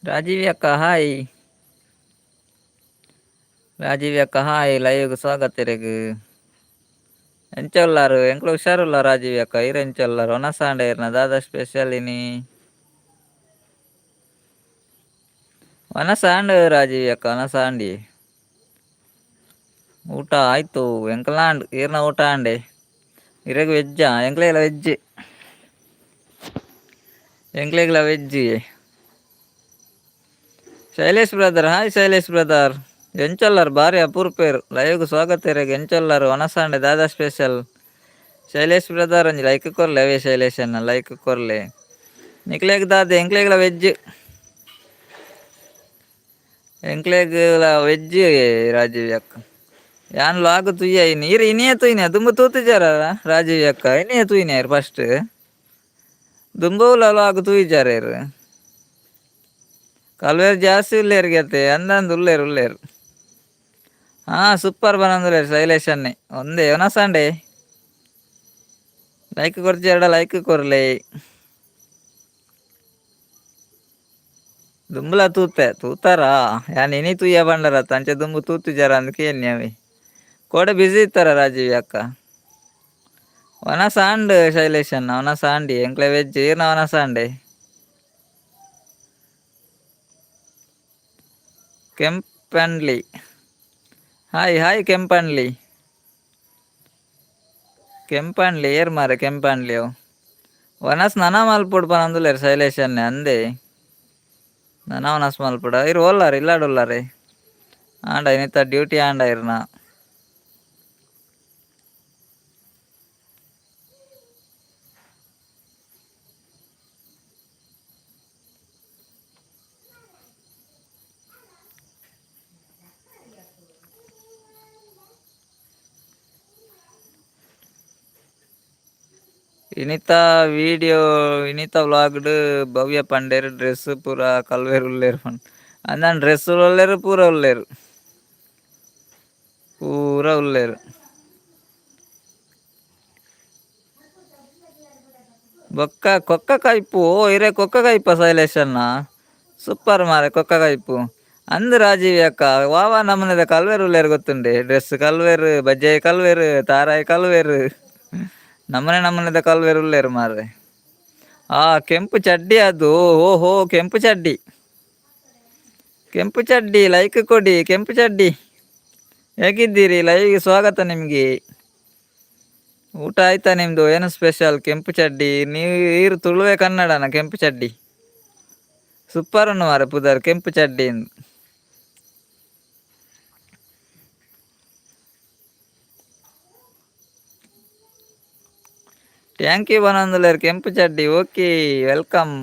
ರಾಜೀವಿ ಅಕ್ಕ ಹಾಯ್. ರಾಜೀವಿ ಅಕ್ಕ ಹಾಯ್, ಲೈವ್ಗೆ ಸ್ವಾಗತ ಇರೆಗ್. ಎಂಚ ಉಲ್ಲಾರು? ಎಂಕ್ಲ ಹುಷಾರುಲ್ಲ ರಾಜೀವಿ ಅಕ್ಕ, ಇರ್ ಎಂಚ ಉಲ್ಲಾರು? ಒನಸಾಂಡ ಇರ್ನ ದಾದಾ ಸ್ಪೆಷಲ್ ಇನಿ? ವನಸಾಂಡ್ ರಾಜೀವಿ ಅಕ್ಕ, ವನಸಾಂಡಿ. ಊಟ ಆಯ್ತು ಎಂಕಲಾಂಡ್, ಈರ್ನ ಊಟ ಆಂಡೆ? ಇರೆಗ್ ವೆಜ್ಜಾ? ಎಂಕ್ಲೆಗ್ಲ ವೆಜ್, ಎಂಕ್ಲೆಗ್ಲ veg. Shailesh brother hi. Shailesh brother ಎಂಚೊಲ್ಲಾರ್? ಬಾರಿ ಅಪೂರ್ಪೇರ್. ಲೈವ್ಗ್ ಸ್ವಾಗತ ಇರೆಗ್. ಎಂಚೊಲ್ಲಾರ್? ವನಸಾಂಡೆ, ದಾದಾ ಸ್ಪೆಷಲ್? ಶೈಲೇಶ್ ಬ್ರದರ್ ಒಂಜಿ ಲೈಕ್ ಕೊರ್ಲೆ. ಅವೇ ಶೈಲೇಶ್ ಅನ್ನ ಲೈಕ್ ಕೊರ್ಲೆ. ನಿಕ್ಲೆಗ್ ದಾದ? ಎಂಕ್ಲೆಗ್ಲ ವೆಜ್, ಎಂಕ್ಲೆಗ್ಲ ವೆಜ್. ರಾಜೀವ್ ಅಕ್ಕ, ಯಾನ್ ಲಾಗ್ ತೂಯ ಇನಿ. ಇರ್ ಇನಿಯೇ ತೂಯಿನ? ದುಂಬು ತೂತಿಜಾರ ರಾಜೀವ್ ಅಕ್ಕ? ಇನಿಯೇ ತೂಯಿನ ಫಸ್ಟ್? ದುಂಬುಲ ಲಾಗ್ ತೂಯಿಜಾರ ಇರ್? ಕಲ್ವೇರ್ ಜಾಸ್ತಿ ಉಲ್ಲೇರ್ ಗೆತ್ತೆ. ಅಂದಂದು ಉಲ್ಲೇರ್ ಉಲ್ಲೇರ್. ಹಾ, ಸೂಪರ್ ಬನಂದುಲ್ಲೇರ್ ಶೈಲೇಶ್ ಅನ್ನೆ. ಒಂದೇ ಒನಸಾಂಡೆ. Like ಕೊರ್ಚೆರಡ like ಕೊರ್ಲೆ. ದುಂಬುಲ ತೂತೆ ತೂತಾರಾ? ಯಾನ್ ಇನಿ ತೂಯ ಬಂಡರತ್ತ, ಅಂಚೆ ದುಂಬು ತೂತುಜಾರ ಅಂದ್ ಕೇನ್ಯ ಅವೆ. ಕೋಡೆ ಬಿಸಿ ಇತ್ತಾರ ರಾಜೀವ್ ಅಕ್ಕ? ವನಸಾಂಡ್ ಶೈಲೇಶ್ ಅಣ್ಣ, ವನಸಾಂಡಿ. ಎಂಕ್ಲೆ ವೆಜ್, ಈರ್ನ ವನಸಾಂಡೆ? ಕೆಂಪನ್ಲಿ ಹಾಯ್. ಹಾಯ್ ಕೆಂಪನ್ಲಿ. ಕೆಂಪನ್ಲಿ ಏರ್ ಮಾರೆ ಕೆಂಪನ್ಲಿ ಅವು? ವನಸ್ ನನ ಮಲ್ಪೊಡು ಪನೊಂದುಲ್ಲೆರ್ ಶೈಲೇಶ್ ಅಣ್ಣೆ. ಅಂದೆ, ನನ ವನಸ್ ಮಲ್ಪೊಡ? ಇರ್ ಓಲ್ಲಾರ್? ಇಲ್ಲಾಡ್ ಉಲ್ಲಾರೆ? ಆಂಡ ಇನಿತ ಡ್ಯೂಟಿ ಆಂಡ ಇರ್ನ? ಇನಿತ ವಿಡಿಯೋ, ಇನಿತ ವ್ಲಾಗ್ಡ್ ಭವ್ಯ ಪಂಡೆರ್ ಡ್ರೆಸ್ ಪೂರ ಕಲ್ವೆರ್ ಉಲ್ಲೆರ್ ಪಂದ್. ಅಂದಾಂಡ ಡ್ರೆಸ್ ಉಲ್ಲೆರ್, ಪೂರ ಉಲ್ಲೆರ್, ಪೂರ ಉಲ್ಲೆರ್. ಬೊಕ್ಕ ಕೊಕ್ಕ ಕೈಪು ಇರೆ ಕೊಕ್ಕ ಕೈಪ ಶೈಲೇಶ್ ಅಣ್ಣ? ಸೂಪರ್ ಮಾರೆ ಕೊಕ್ಕ ಕೈಪು. ಅಂದ್ ರಾಜೀವ್ ಅಕ್ಕ, ವಾ ವಾ ನಮೂನೆದ ಕಲ್ವೆರ್ ಉಲ್ಲೆರ್ ಗೊತ್ತುಂಡೆ. ಡ್ರೆಸ್ ಕಲ್ವೆರ್, ಬಜ್ಜೈ ಕಲ್ವೆರ್, ತಾರಾಯಿ ಕಲ್ವೆರ್, ನಮೂನೆ ನಮೂನೆದ ಕಲ್ವೆರ್ ಉಲ್ಲೆರ್ ಮಾರ್ರೆ. ಆ ಕೆಂಪು ಚಡ್ಡಿ ಅದು. ಓಹೋ, ಕೆಂಪು ಚಡ್ಡಿ, ಕೆಂಪು ಚಡ್ಡಿ. ಲೈಕ್ ಕೊಡಿ. ಕೆಂಪು ಚಡ್ಡಿ ಹೇಗಿದ್ದೀರಿ? ಲೈವ್ಗೆ ಸ್ವಾಗತ ನಿಮಗೆ. ಊಟ ಆಯ್ತಾ ನಿಮ್ದು? ಏನು ಸ್ಪೆಷಲ್? ಕೆಂಪು ಚಡ್ಡಿ, ನೀವು ಈರು ತುಳುವೆ ಕನ್ನಡನ? ಕೆಂಪು ಚಡ್ಡಿ ಸೂಪರ್ ಉಂಡು ಮಾರೆ ಪುದರ್, ಕೆಂಪು ಚಡ್ಡಿ. Thank you ಬನಂದುಲ್ಲೆರ್ ಕೆಂಪು ಚಡ್ಡಿ. Okay, welcome.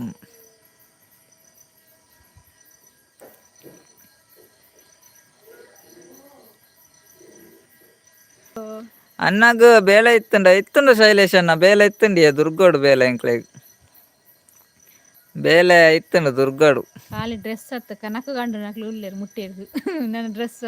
ಅಣ್ಣಗ್ ಬೇಲೆ ಇತ್ತುಂಡ? ಇತ್ತುಂಡು ಶೈಲೇಶ್ ಅಣ್ಣ, ಬೇಲೆ ಇತ್ತುಂಡಿಯ. ದುರ್ಗೋಡು ಬೇಲೆ, ಎಂಕ್ಲೆಗ್ ಬೇಲೆ ಇತ್ತುಂಡು ದುರ್ಗಡು. ಖಾಲಿ ಡ್ರೆಸ್ ಅತ್ತ, ಕನಕ ಗಂಡು ನಕ್ಲು ಉಲ್ಲೆರ್ ಮುಟ್ಟೆರ್ದು ನನ್ನ ಡ್ರೆಸ್.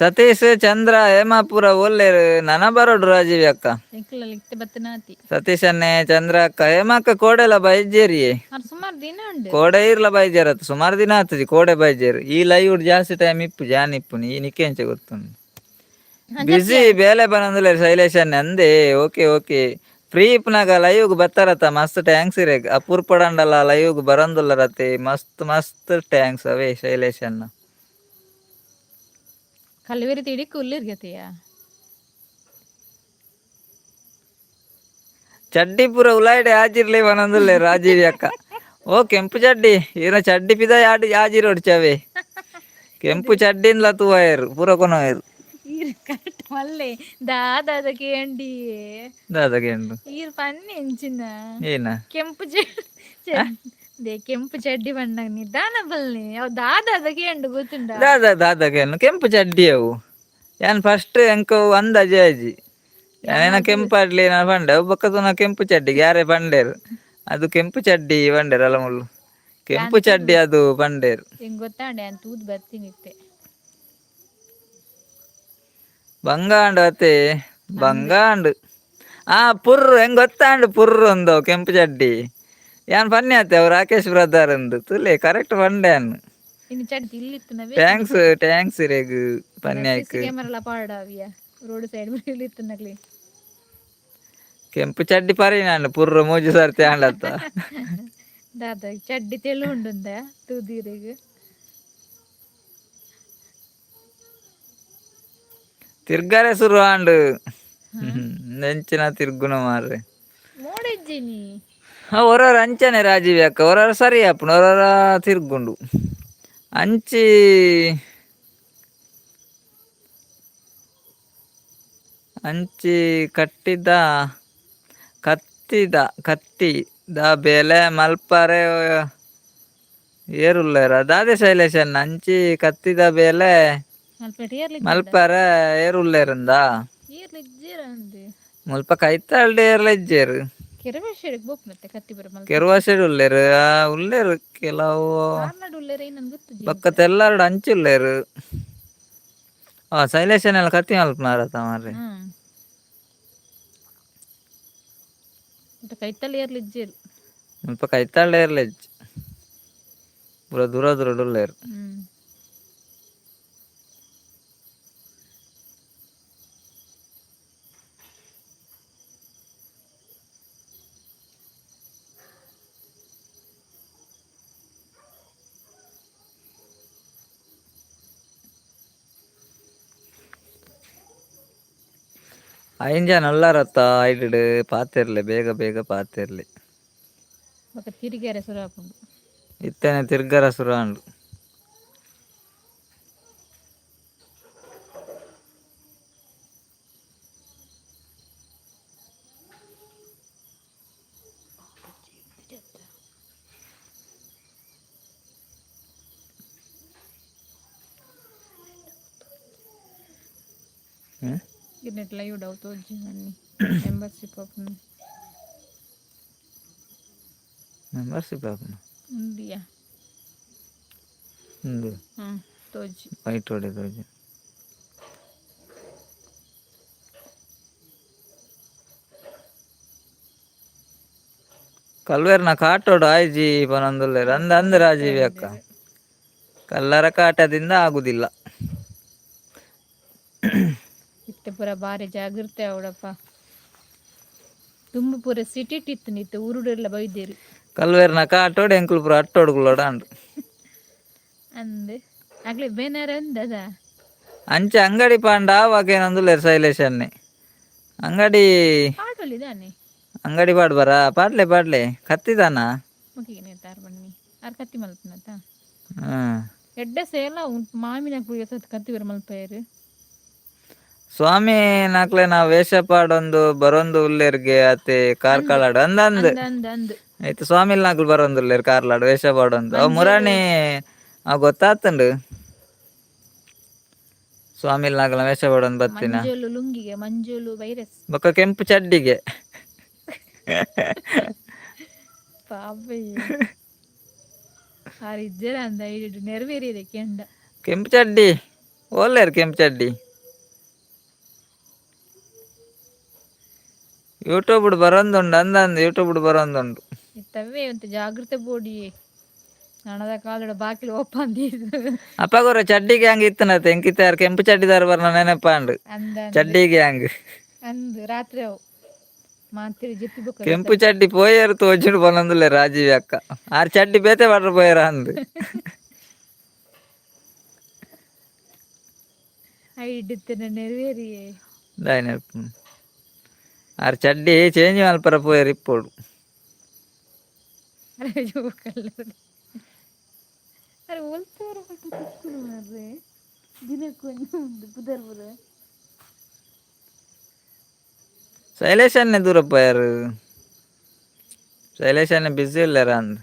Satish ಚಂದ್ರ ಹೇಮಾಪುರ ಒಲ್ಲೇರು ನನ ಬರೋಡು ರಾಜೀವ್ ಅಕ್ಕ. ಎಂಕ್ಲಲ್ಲಿ ಇತ್ತೆ ಬತ್ತನಾತಿ. ಸತೀಶ್ ಅನ್ನೆ, ಚಂದ್ರ ಅಕ್ಕ, ಹೇಮಕ್ಕ ಕೋಡೆಲ ಬೈಜೇರಿಯೇ. ಅದು ಸುಮಾರು ದಿನ ಉಂಡು. ಕೋಡೆ ಇರ್ಲ ಬೈಜೇರತ್, ಸುಮಾರು ದಿನ ಆತಜಿ ಕೋಡೆ ಬೈಜೇರು. ಈ ಲೈವ್ ಜಾಸ್ತಿ ಟೈಮ್ ಇಪ್ಪು ಜಾನ್ ಇಪ್ಪು ಈ ನಿಕ್ಕೆಂಚ ಗೊತ್ತುಂಡು. ಬಿಸಿ ಬೇಲೆ ಬರಂದಿಲ್ಲ ಶೈಲೇಶ್ ಅನ್ನೆ ಅಂದೆ. Okay okay, free ಇಪ್ಪನಾಗ ಲೈವ್ಗ್ ಬತ್ತಾರತ್ತ, ಮಸ್ತ್ thanks ಇರೇಗ್. ಅಪೂರ್ಪಡಂಡಲ್ಲ ಲೈವ್ಗ್ ಬರಂದುಲ್ಲ ರತೆ, ಮಸ್ತ್ ಮಸ್ತ್ thanks ಅವೇ ಶೈಲೇಶ್ ಅನ್ನ. ಕಲ್ವೇರಿ ತಿಡಿ ಕುಲ್ಲಿರ್ಗತಿಯ. ಚಡ್ಡಿ ಪೂರ ಉಲಾಯ್ಡೆ ಆಜಿರ್ಲೆ ಬನಂದುಲ್ಲೆ ರಾಜೀವ್ ಅಕ್ಕ. ಓ ಕೆಂಪು ಚಡ್ಡಿ ಈನ ಚಡ್ಡಿ ಪಿದ ಯಾಡಿ ಆಜಿರೋಡ್ ಚವೆ ಕೆಂಪು ಚಡ್ಡಿನ್ಲ ತೂವಾಯರು ಪೂರ ಕೊನೋಯರು. ಈರ್ ಕರೆಕ್ಟ್ ಮಲ್ಲೆ ದಾದಾದ ಕೇಂಡಿ. ದಾದಗೆಂಡು? ಈರ್ ಪನ್ನಿ ಎಂಚಿನ? ಏನ? ಕೆಂಪು ಚಡ್ಡಿ, ಕೆಂಪು ಚಡ್ಡಿ ಬಣ್ಣ ನಿಧಾನ ಬಲ್ನಿ ಅವ್ ದಾದಾದ ಕೇಂಡು ಗೊತ್ತುಂಡ. ದಾದ ದಾದಗೇನು ಕೆಂಪು ಚಡ್ಡಿ ಅವು? ಯಾನ್ ಫಸ್ಟ್ ಎಂಕ ಅಂದಾಜೆ ಆಜಿ ಏನ ಕೆಂಪಾಡ್ಲಿ ನಾನು ಪಂಡೆ ಅವು ಬೊಕ್ಕ ಕೆಂಪು ಚಡ್ಡಿ ಯಾರೇ ಪಂಡೇರು ಅದು ಕೆಂಪು ಚಡ್ಡಿ ಪಂಡೇರು ಅಲ್ಲ ಮುಳ್ಳು ಕೆಂಪು ಚಡ್ಡಿ ಅದು ಪಂಡೇರು. ಹೆಂಗ್ ಗೊತ್ತಾಂಡೆ ಅಂತ ತೂದ್ ಬರ್ತೀನಿ ಇತ್ತೆ. ಬಂಗಾಂಡು ಅತ್ತೆ ಬಂಗಾಂಡು ಆ ಪುರ್ರು ಹೆಂಗ್ ಗೊತ್ತಾಂಡು ಪುರ್ರು ಒಂದು ಕೆಂಪು ಚಡ್ಡಿ ಯಾನ್ ಪನ್ನೆ ಆತೆ ಅವು ರಾಕೇಶ್ ಬ್ರದರ್ ಅಂದು ತುಲೆ ಕರೆಕ್ಟ್ ಪಂಡೆ ಅನ್ನು. ಇನ್ನು ಚಡ್ಡಿ ಇಲ್ಲಿತ್ತು ನವೇ. Thanks thanks ಇರೆಗ್ ಪನ್ಯಾಯ್ಕ್. ಕ್ಯಾಮರಾ ಪಾಡಾವಿಯ ರೋಡ್ ಸೈಡ್ ಇಲ್ಲಿತ್ತು ನಕ್ಲಿ. ಕೆಂಪು ಚಡ್ಡಿ ಪರಿ ನಾನು ಪುರ್ರು ಮೂಜಿ ಸರ್ತಿ ಆಂಡತ್ತ. ದಾದ ಚಡ್ಡಿ ತೆಳು ಉಂಡುಂದ ತೂದಿರೆಗ್. ತಿರ್ಗಾರೆ ಶುರು ಆಂಡು ನೆಂಚಿನ ತಿರ್ಗುಣ ಮಾರ್ರೆ. ಮೋಡೆಜ್ಜಿನಿ. ಹೊರರ ಅಂಚನೆ ರಾಜೀವ್ ಅಕ್ಕ, ಹೊರರ ಸರಿ ಅಪ್ಪನ ಹೊರರ ತಿರ್ಗುಂಡು ಅಂಚಿ ಅಂಚಿ ಕಟ್ಟಿದ ಕತ್ತಿದ ಕತ್ತಿದ ಬೆಲೆ ಮಲ್ಪರೆ ಏರುಲ್ಲೇರ ದಾದೆ ಶೈಲೇಶನ್ ಅಂಚಿ ಕತ್ತಿದ ಬೆಲೆ ಮಲ್ಪೆಟ್ ಏರ್ಲಿ. ಮಲ್ಪರೆ ಏರುಲ್ಲೇರಂದ. ಏರ್ಲಿಜ್ಜೇರ ಅಂದೆ. ಮುಲ್ಪ ಕೈತಾಲ್ಡೆ ಏರ್ಲೆಜ್ಜೇರು. ಕೆರವೇಶ್ವರಕ್ಕೆ ಬೋಪ್ ಮತ್ತೆ ಕತ್ತಿ ಬರ ಮಲ್ಪ. ಕೆರುವಾಸೆಡ್ ಉಲ್ಲೇರು ಉಲ್ಲೇರು ಕೆಲವು. ಕಾರ್ನಾಡ್ ಉಲ್ಲೇರ ನನ್ಗೆ ಗೊತ್ತು. ಬೊಕ್ಕ ತೆಲ್ಲಾರ್ಡ್ ಅಂಚಿ ಉಲ್ಲೇರು. ಆ ಶೈಲೇಶನ್ ಎಲ್ಲ ಕತ್ತಿ ಮಲ್ಪನಾರತ ಮಾರ್ರೆ. ಹ್ಮ್ ಮತ್ತೆ ಕೈತಲ್ಲಿ ಏರ್ಲಿಜ್ಜೇರು. ಮುಲ್ಪ ಕೈತಾಲ್ಡೆ ಏರ್ಲೆಜ್ಜಿ, ಪೂರ ದೂರ ದೂರ ಉಲ್ಲೇರು. ಹ್ಮ್. ಐನ್ ಜನ ಉಲ್ಲಾರತ್ತ ಐಡಿಡ್ ಪಾತಿರ್ಲೆ, ಬೇಗ ಬೇಗ ಪಾತಿರ್ಲೆ. ಬೊಕ್ಕ ತಿರಿಗೆರೆ ಸುರು ಆಪುಂಡು. ಇತ್ತನೆ ತಿರ್ಗರ ಸುರು ಆಂಡ್. ಹ್ಮ್? ಇರ್ನೆಟ್ ಲೈವ್ ಡೌ ತೋಜಿ ಬನ್ನಿ ಮೆಂಬರ್ಶಿಪ್ ಓಪನ್. Membership ಆಪುಂಡು. ಉಂಡಿಯಾ. ಉಂದು. ಹ್ಮ್ ತೋಜಿ. ವೈಟ್ ಹೊಡೆದು ಕಲ್ವೇರ್ನ ಕಾಟೋಡು ಆಯ್ಜಿ ಪನೊಂದುಲ್ಲೆರ್ ಅಂದ್ ಅಂದ್ ರಾಜೀವಿ ಅಕ್ಕ, ಕಲ್ಲರ ಕಾಟದಿಂದ ಆಗುದಿಲ್ಲ. ಇತ್ತೆ ಪೂರ ಬಾರಿ ಜಾಗೃತೆ ಅವಡಪ್ಪ, ತುಂಬು ಪೂರ ಸಿಟಿ ಇತ್ತು ನಿತ್ತೆ ಊರುಡೆಲ್ಲ ಬೈದೇರು. ಕಲ್ವೇರ್ನ ಕಾಟೋಡು ಎಂಕುಲು ಪೂರ ಅಟ್ಟೋಡುಗುಲೋಡ ಅಂಡ್. ಅಂದ್ ಅಗ್ಲಿ ಬೇನಾರ ಅಂದದ. ಅಂಚೆ ಅಂಗಡಿ ಪಾಂಡ ಆವಾಗೇನೊಂದುಲ್ಲೆರ್ ಶೈಲೇಶನ್ನೇ ಅಂಗಡಿ. ಪಾಡೊಲಿದಾನೆ. ಅಂಗಡಿ ಪಾಡ್ ಬರ ಪಾಡ್ಲೆ ಪಾಡ್ಲೆ ಕತ್ತಿದಾನ. ಮುಖಿಗೆ ತಾರ್ ಬನ್ನಿ ಆರ್ ಕತ್ತಿ ಮಲ್ಪನತ. ಹ್ಮ್. ಎಡ್ಡೆ ಸೇಲ ಮಾಮಿನ ಸತ್ ಕತ್ತಿ ಬರ ಮಲ್ಪೇರು. ಸ್ವಾಮಿ ನಾಕ್ಲೆನ ವೇಷ ಪಾಡೊಂದು ಬರೊಂದು ಉಲ್ಲೇರ್ಗೆ ಅತೆ ಕಾರ್ಕಳಡ್ ಅಂದ್ ಅಂದ್. ಅಂದ್ ಅಂದ್ ಅಂದ್. ಐತೆ ಸ್ವಾಮಿಲ್ ನಾಕ್ಲು ಬರೊಂದು ಉಲ್ಲೇರ್ ಕಾರ್ಲಾಡ್ ವೇಷ ಪಾಡೊಂದು ಅವ್ ಮುರಾಣಿ ಅವ್ ಗೊತ್ತಾತುಂಡು ಸ್ವಾಮಿಲ್ ನಾಕ್ಲ ವೇಷ ಪಾಡೊಂದು ಬತ್ತಿನ. ಮಂಜೋಲು ಲುಂಗಿಗೆ ಮಂಜೋಲು ವೈರಸ್. ಬೊಕ್ಕ ಕೆಂಪು ಚಡ್ಡಿಗೆ. ಪಾಪ ಆರ್ ಇಜ್ಜರ ಅಂದ ಐಡಿಡ್ ನೆರವೇರಿದೆ ಕೆಂಡ. ಕೆಂಪು ಚಡ್ಡಿ ಓಲ್ಲೇರು ಕೆಂಪು ಚಡ್ಡಿ. YouTube ಬರೋಂದುಂಡು ಅಂದಂದು, YouTube ಬರೋಂದುಂಡು. ಇತ್ತವೇ ಅಂತ ಜಾಗೃತೆ ಬೋಡಿ ನನದ ಕಾಲಡ ಬಾಕಿಲು ಓಪನ್. ಅಪ್ಪಗೋರ ಚಡ್ಡಿ ಗ್ಯಾಂಗ್ ಇತ್ತನತೆ ಎಂಕಿತ್ತಾರು ಕೆಂಪು ಚಡ್ಡಿದಾರ ಬರ್ನ ನೆನಪಾಂಡು. ಅಂದ. ಚಡ್ಡಿ ಗ್ಯಾಂಗ್. ಅಂದ್ ರಾತ್ರಿ ಅವು ಮಾತಿರಿ ಜೆತ್ತಿ ಬೊಕ್ಕ. ಕೆಂಪು ಚಡ್ಡಿ ಪೋಯರು ತೋಜುಂಡು ಬನ್ನೊಂದುಲ್ಲೆ ರಾಜೀವ್ ಅಕ್ಕ. ಆರ್ ಚಡ್ಡಿ ಬೇತೆ ಪಡ್ರ ಪೋಯರ ಅಂದು. ಐಡಿತ್ತಿನ ನೆರವೇರಿಯೇ. ದಾಯ ನೆನಪು, ಆರ್ ಚಡ್ಡಿ ಚೇಂಜ್ ಮಲ್ಪರ ಪೋಯರ್ ಇಪ್ಪೋಡು. ಅರೆ ಜೋಕಲ್ಲ. ಅರೆ ಒಲ್ತಾರ ಪಟ್ಟು ತಿಕ್ಕುನು ಮಾರ್ರೆ, ದಿನಕ್ಕೊಂದು ಒಂದು ಪುದರ್ ಪುರ. ಶೈಲೇಶ್ ಅನ್ನೆ ದೂರ ಪೋಯರು. ಶೈಲೇಶ್ ಅನ್ನೆ ಬಿಸಿ ಇಲ್ಲಾರ ಅಂದ್.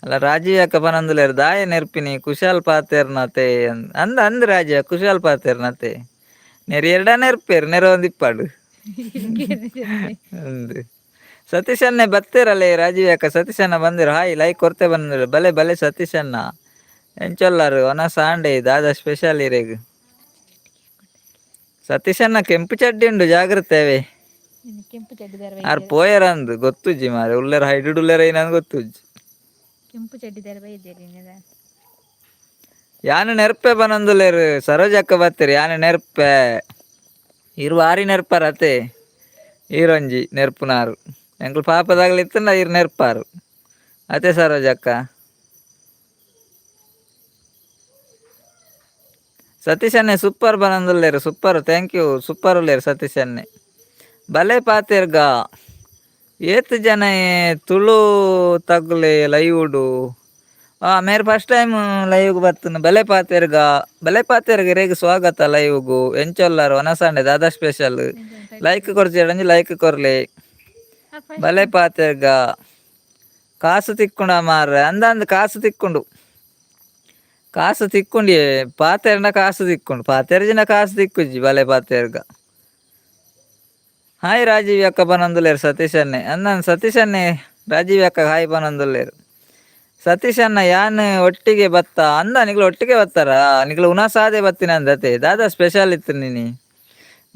ಅಲ್ಲ, ರಾಜೀವ್ ಅಕ್ಕ ಪನಂದುಲೇರ್ ದಾಯ ನೆರ್ಪಿನಿ ಕುಶಾಲ್ ಪಾತೇರ್ನತೆ ಅಂದ ಅಂದ್. ರಾಜೀವ್ ಕುಶಾಲ್ ಪಾತೇರ್ನತೆ ನೆರ್ ಎರಡ ನೆರ್ಪೇರು ನೆರ ಒಂದು ಇಪ್ಪಾಡು ಅಂದ್. ಸತೀಶ್ ಅಣ್ಣೆ ಬತ್ತೀರಲ್ಲೇ ರಾಜೀವ್ ಅಕ್ಕ? ಸತೀಶ್ ಅಣ್ಣ ಬಂದಿರು. Hi, like ಕೊರ್ತೆ ಬಂದಿರು. ಬಲೆ ಬಲೆ ಸತೀಶ್ ಅಣ್ಣ, ಎಂಚೊಲ್ಲಾರು? ಒನ ಸಾಂಡೆ ದಾದಾ ಸ್ಪೆಷಲ್ ಇರೆಗ್? ಸತೀಶ್ ಅಣ್ಣ ಕೆಂಪು ಚಡ್ಡಿ ಉಂಡು, ಜಾಗ್ರತೆ ಅವೇ. ಕೆಂಪು ಚಡ್ಡಿದಾರ. ಆರ್ ಪೋಯರ ಅಂದ್ ಗೊತ್ತುಜ್ಜಿ ಮಾರೆ. ಉಲ್ಲೆರ ಹೈಡ್ ಉಲ್ಲೆರ ಏನಂದ್ ಗೊತ್ತುಜ್ಜಿ. ಕೆಂಪು ಚಡ್ಡಿದಾರ ಬೈದೇರಿ. ಯಾನು ನೆರ್ಪೆ ಬನಂದುಲ್ಲೇರು. ಸರೋಜಕ್ಕ ಬತ್ತೀರಿ. ಯಾನು ನೆರ್ಪೆ ಇರು ವಾರಿ ನೆರ್ಪಾರ ಅತೆ. ಈರೊಂಜಿ ನೆರ್ಪುನಾರು ಎಂಕ್ಲು ಪಾಪದಾಗಲಿ ಇತ್ತಂಡ ಇರು ನೆರ್ಪಾರು ಅತೆ ಸರೋಜಕ್ಕ. ಸತೀಶ್ ಅಣ್ಣೆ ಸೂಪರ್ ಬನಂದುಲ್ಲೇರು. Super, thank you. Super ಉಲ್ಲೇರು ಸತೀಶ್ ಅಣ್ಣೆ. ಬಲೆ ಪಾತೆರ್ಗ. ಏತ್ ಜನ ತುಳು ತಗುಲೆ ಲೈವುಡು? ಮೇರ್ ಫಸ್ಟ್ ಟೈಮ್ ಲೈವ್ಗೆ ಬರ್ತನ. ಬಲೆ ಪಾತೆರ್ಗ, ಬಲೆ ಪಾತೆರ್ಗ. ಇರೆಗ್ ಸ್ವಾಗತ ಲೈವ್ಗು. ಎಂಚೊಲ್ಲಾರು? ಒನಸಾಂಡೆ ದಾದಾ ಸ್ಪೆಷಲ್? ಲೈಕ್ ಕೊರ್ಚಿ, ಲೈಕ್ ಕೊರ್ಲಿ. ಬಲೆ ಪಾತೆರ್ಗ. ಕಾಸು ತಿಕ್ಕುಂಡ ಮಾರ್ರೆ? ಅಂದಂದು ಕಾಸು ತಿಕ್ಕುಂಡು, ಕಾಸು ತಿಕ್ಕುಂಡಿ. ಪಾತೆರ್ನ ಕಾಸು ತಿಕ್ಕುಂಡು, ಪಾತೆರ್ಜಿನ ಕಾಸು ತಿಕ್ಕುಜಿ. ಬಲೆ ಪಾತೆರ್ಗ. ಹಾಯ್ ರಾಜೀವ್ ಅಕ್ಕ ಪನೊಂದುಲ್ಲೇರು ಸತೀಶ್ ಅಣ್ಣೆ. ಅಂದನ್ ಸತೀಶ್ ಅಣ್ಣೆ ರಾಜೀವ್ ಅಕ್ಕ ಹಾಯ್ ಪನೊಂದುಲ್ಲೇರು. ಸತೀಶ್ ಅಣ್ಣ ಯಾನ್ ಒಟ್ಟಿಗೆ ಬತ್ತ ಅಂದ. ನಿಕ್ಲು ಒಟ್ಟಿಗೆ ಬತ್ತಾರ? ನಿಕ್ಲು ಉಣಸಾದೆ ಬತ್ತಿನ ಅಂದತೆ. ದಾದಾ ಸ್ಪೆಷಲ್ ಇತ್ತು ನೀನಿ?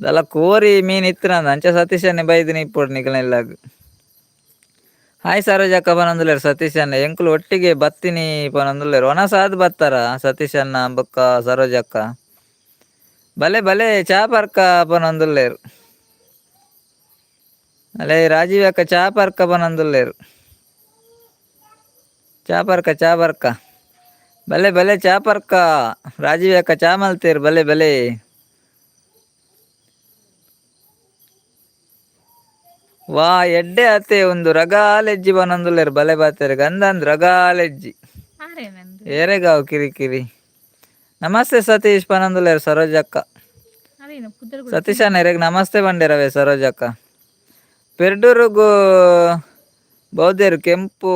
ದಲ ಕೋರಿ ಮೀನ್ ಇತ್ತು ನಂದ. ಅಂಚ ಸತೀಶ್ ಅಣ್ಣೆ ಬೈದಿನಿ ಇಪ್ಪೊಡು ನಿಕ್ಲೆಲ್ಲಾಗ. ಹಾಯ್ ಸರೋಜಕ್ಕ ಪನೊಂದುಲ್ಲೇರು ಸತೀಶ್ ಅಣ್ಣ. ಎಂಕುಲು ಒಟ್ಟಿಗೆ ಬತ್ತಿನಿ ಪನೊಂದುಲ್ಲೇರು. ಒಣಸಾದ್ ಬತ್ತಾರ ಸತೀಶ್ ಅಣ್ಣ ಬೊಕ್ಕ ಸರೋಜಕ್ಕ? ಬಲೆ ಬಲೆ ಚಾ ಪರ್ಕ ಪನೊಂದುಲ್ಲೇರು. ಅಲ್ಲೇ ರಾಜೀವ್ ಅಕ್ಕ ಚಾ ಪರ್ಕ ಪನೊಂದುಲ್ಲೇರು. ಚಾ ಪರ್ಕ, ಚಾ ಪರ್ಕ. ಬಲೆ ಬಲೆ ಚಾ ಪರ್ಕ. ರಾಜೀವ್ ಅಕ್ಕ ಚಾ ಮಲ್ತೇರು. ಬಲೆ ಬಲೆ. ವಾ ಎಡ್ಡೆ ಅತೆ ಒಂದು ರಗಾಲೆಜ್ಜಿ ಬನೊಂದುಲ್ಲೇರು. ಬಲೆ ಬಾತೇರು ಗಂಧಂದ್ ರಗಾಲೆಜ್ಜಿ. ಆರೇನಂದು. ಏರೆಗಾವ್ ಕಿರಿಕಿರಿ. ನಮಸ್ತೆ ಸತೀಶ್ ಪನೊಂದುಲ್ಲೇರು ಸರೋಜಕ್ಕ. ಅದೇನು ಪುದರ್? ಸತೀಶ್ ಅಣ್ಣ ನಮಸ್ತೆ ಬಂಡೇರವೇ ಸರೋಜಕ್ಕ. ಪೆರ್ಡೂರುಗು ಬೌದ್ಧರು ಕೆಂಪು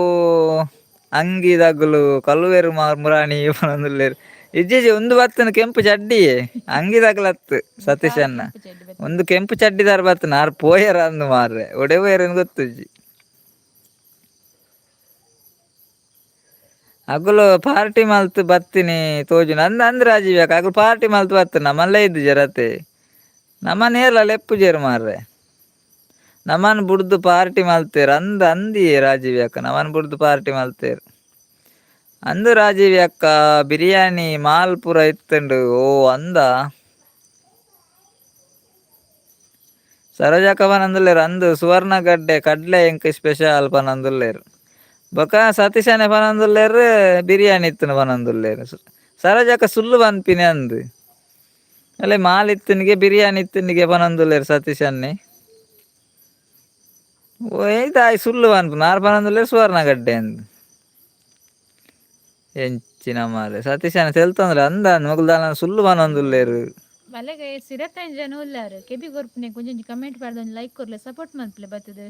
ಅಂಗಿ ದಗುಲು ಕಲ್ವೇರು ಮುರಾಣಿ ಪನೊಂದುಲ್ಲೇರು. ಇಜ್ಜಿಜಿ, ಒಂದು ಬತ್ತನ ಕೆಂಪು ಚಡ್ಡಿ ಅಂಗಿ ದಗಲತ್ತು ಸತೀಶ್ ಅಣ್ಣ. ಒಂದು ಕೆಂಪು ಚಡ್ಡಿದಾರ ಬತ್ತನ. ಆರ್ ಪೋಯರ ಅಂದು ಮಾರ್ರೆ, ಒಡೆ ಪೋಯರ್ ಗೊತ್ತುಜ್ಜಿ. ಅಗುಲು ಪಾರ್ಟಿ ಮಲ್ತ್ ಬತ್ತಿನಿ ತೋಜುನ ಅಂದ್ ಅಂದ್ ರಾಜೀವ್. ಯಾಕ ಅಗುಲು ಪಾರ್ಟಿ ಮಲ್ತ್ ಬತ್ತ ನಮ್ಮಲ್ಲೇ ಇದ್ದು ಜರತೆ. ನಮ್ಮ ನೇರ್ಲ ಲೆಪ್ಪುಜೆರ್ ಮಾರ್ರೆ. ನಮನ್ ಬುಡ್ದು ಪಾರ್ಟಿ ಮಲ್ತೇರ್ ಅಂದ್ ಅಂದಿಯೇ ರಾಜೀವ್ ಅಕ್ಕ. ನಮನ್ ಬುಡ್ದು ಪಾರ್ಟಿ ಮಲ್ತೇರ್ ಅಂದು ರಾಜೀವ್ ಅಕ್ಕ. ಬಿರಿಯಾನಿ ಮಾಲ್ ಪೂರ ಇತ್ತುಂಡು. ಓ ಅಂದ. ಸರೋಜಕ್ಕ ಪನೊಂದುಲ್ಲೆರ್ ಅಂದು ಸುವರ್ಣಗಡ್ಡೆ ಕಡ್ಲೆ ಎಂಕ್ ಸ್ಪೆಷಲ್ ಪನೊಂದುಲ್ಲೆರ್. ಬೊಕ ಸತೀಶನೆ ಪನೊಂದುಲ್ಲೆರ್ ಬಿರಿಯಾನಿ ಇತ್ತುಂಡು ಪನೊಂದುಲ್ಲೆರ್. ಸರೋಜಕ್ಕ ಸುಳ್ಳು ಪನ್ಪಿನಿ ಅಂದ್. ಅಲ್ಲೇ ಮಾಲ್ ಇತ್ತುನಿಗೆ, ಬಿರಿಯಾನಿ ಇತ್ತುನಿಗೆ ಪನೊಂದುಲ್ಲೆರ್ ಸತೀಶ್ ಅಣ್ಣೆ. ಓ ದಾಯಿ ಸುಳ್ಳು ಪನ್ಪುನ? ಆರ್ ಪನೊಂದುಲ್ಲೆರ್ ಸುವರ್ಣಗಡ್ಡೆ ಅಂದ್. ಎಂಚಿನ ಮಾರ್ರೆ ಸತೀಶ್ ಅಣ್ಣ ತೆಲ್ತೊಂದುಲ್ಲೆ. ಅಂದ ಮೊಕುಲು ದಾಲ ಸುಳ್ಳು ಪನೊಂದುಲ್ಲೆರ್. ಬಲೆಗೆ ಸಿರತೈನ್ ಜನ ಉಲ್ಲಾರು. ಕೆಬಿ ಕೊರ್ಪುನೆ ಒಂಜೊಂಜಿ ಕಮೆಂಟ್ ಪಾಡ್ದು ಒಂಜಿ ಲೈಕ್ ಕೊರ್ಲೆ, ಸಪೋರ್ಟ್ ಮಲ್ಪಲೆ ಬತ್ತದು.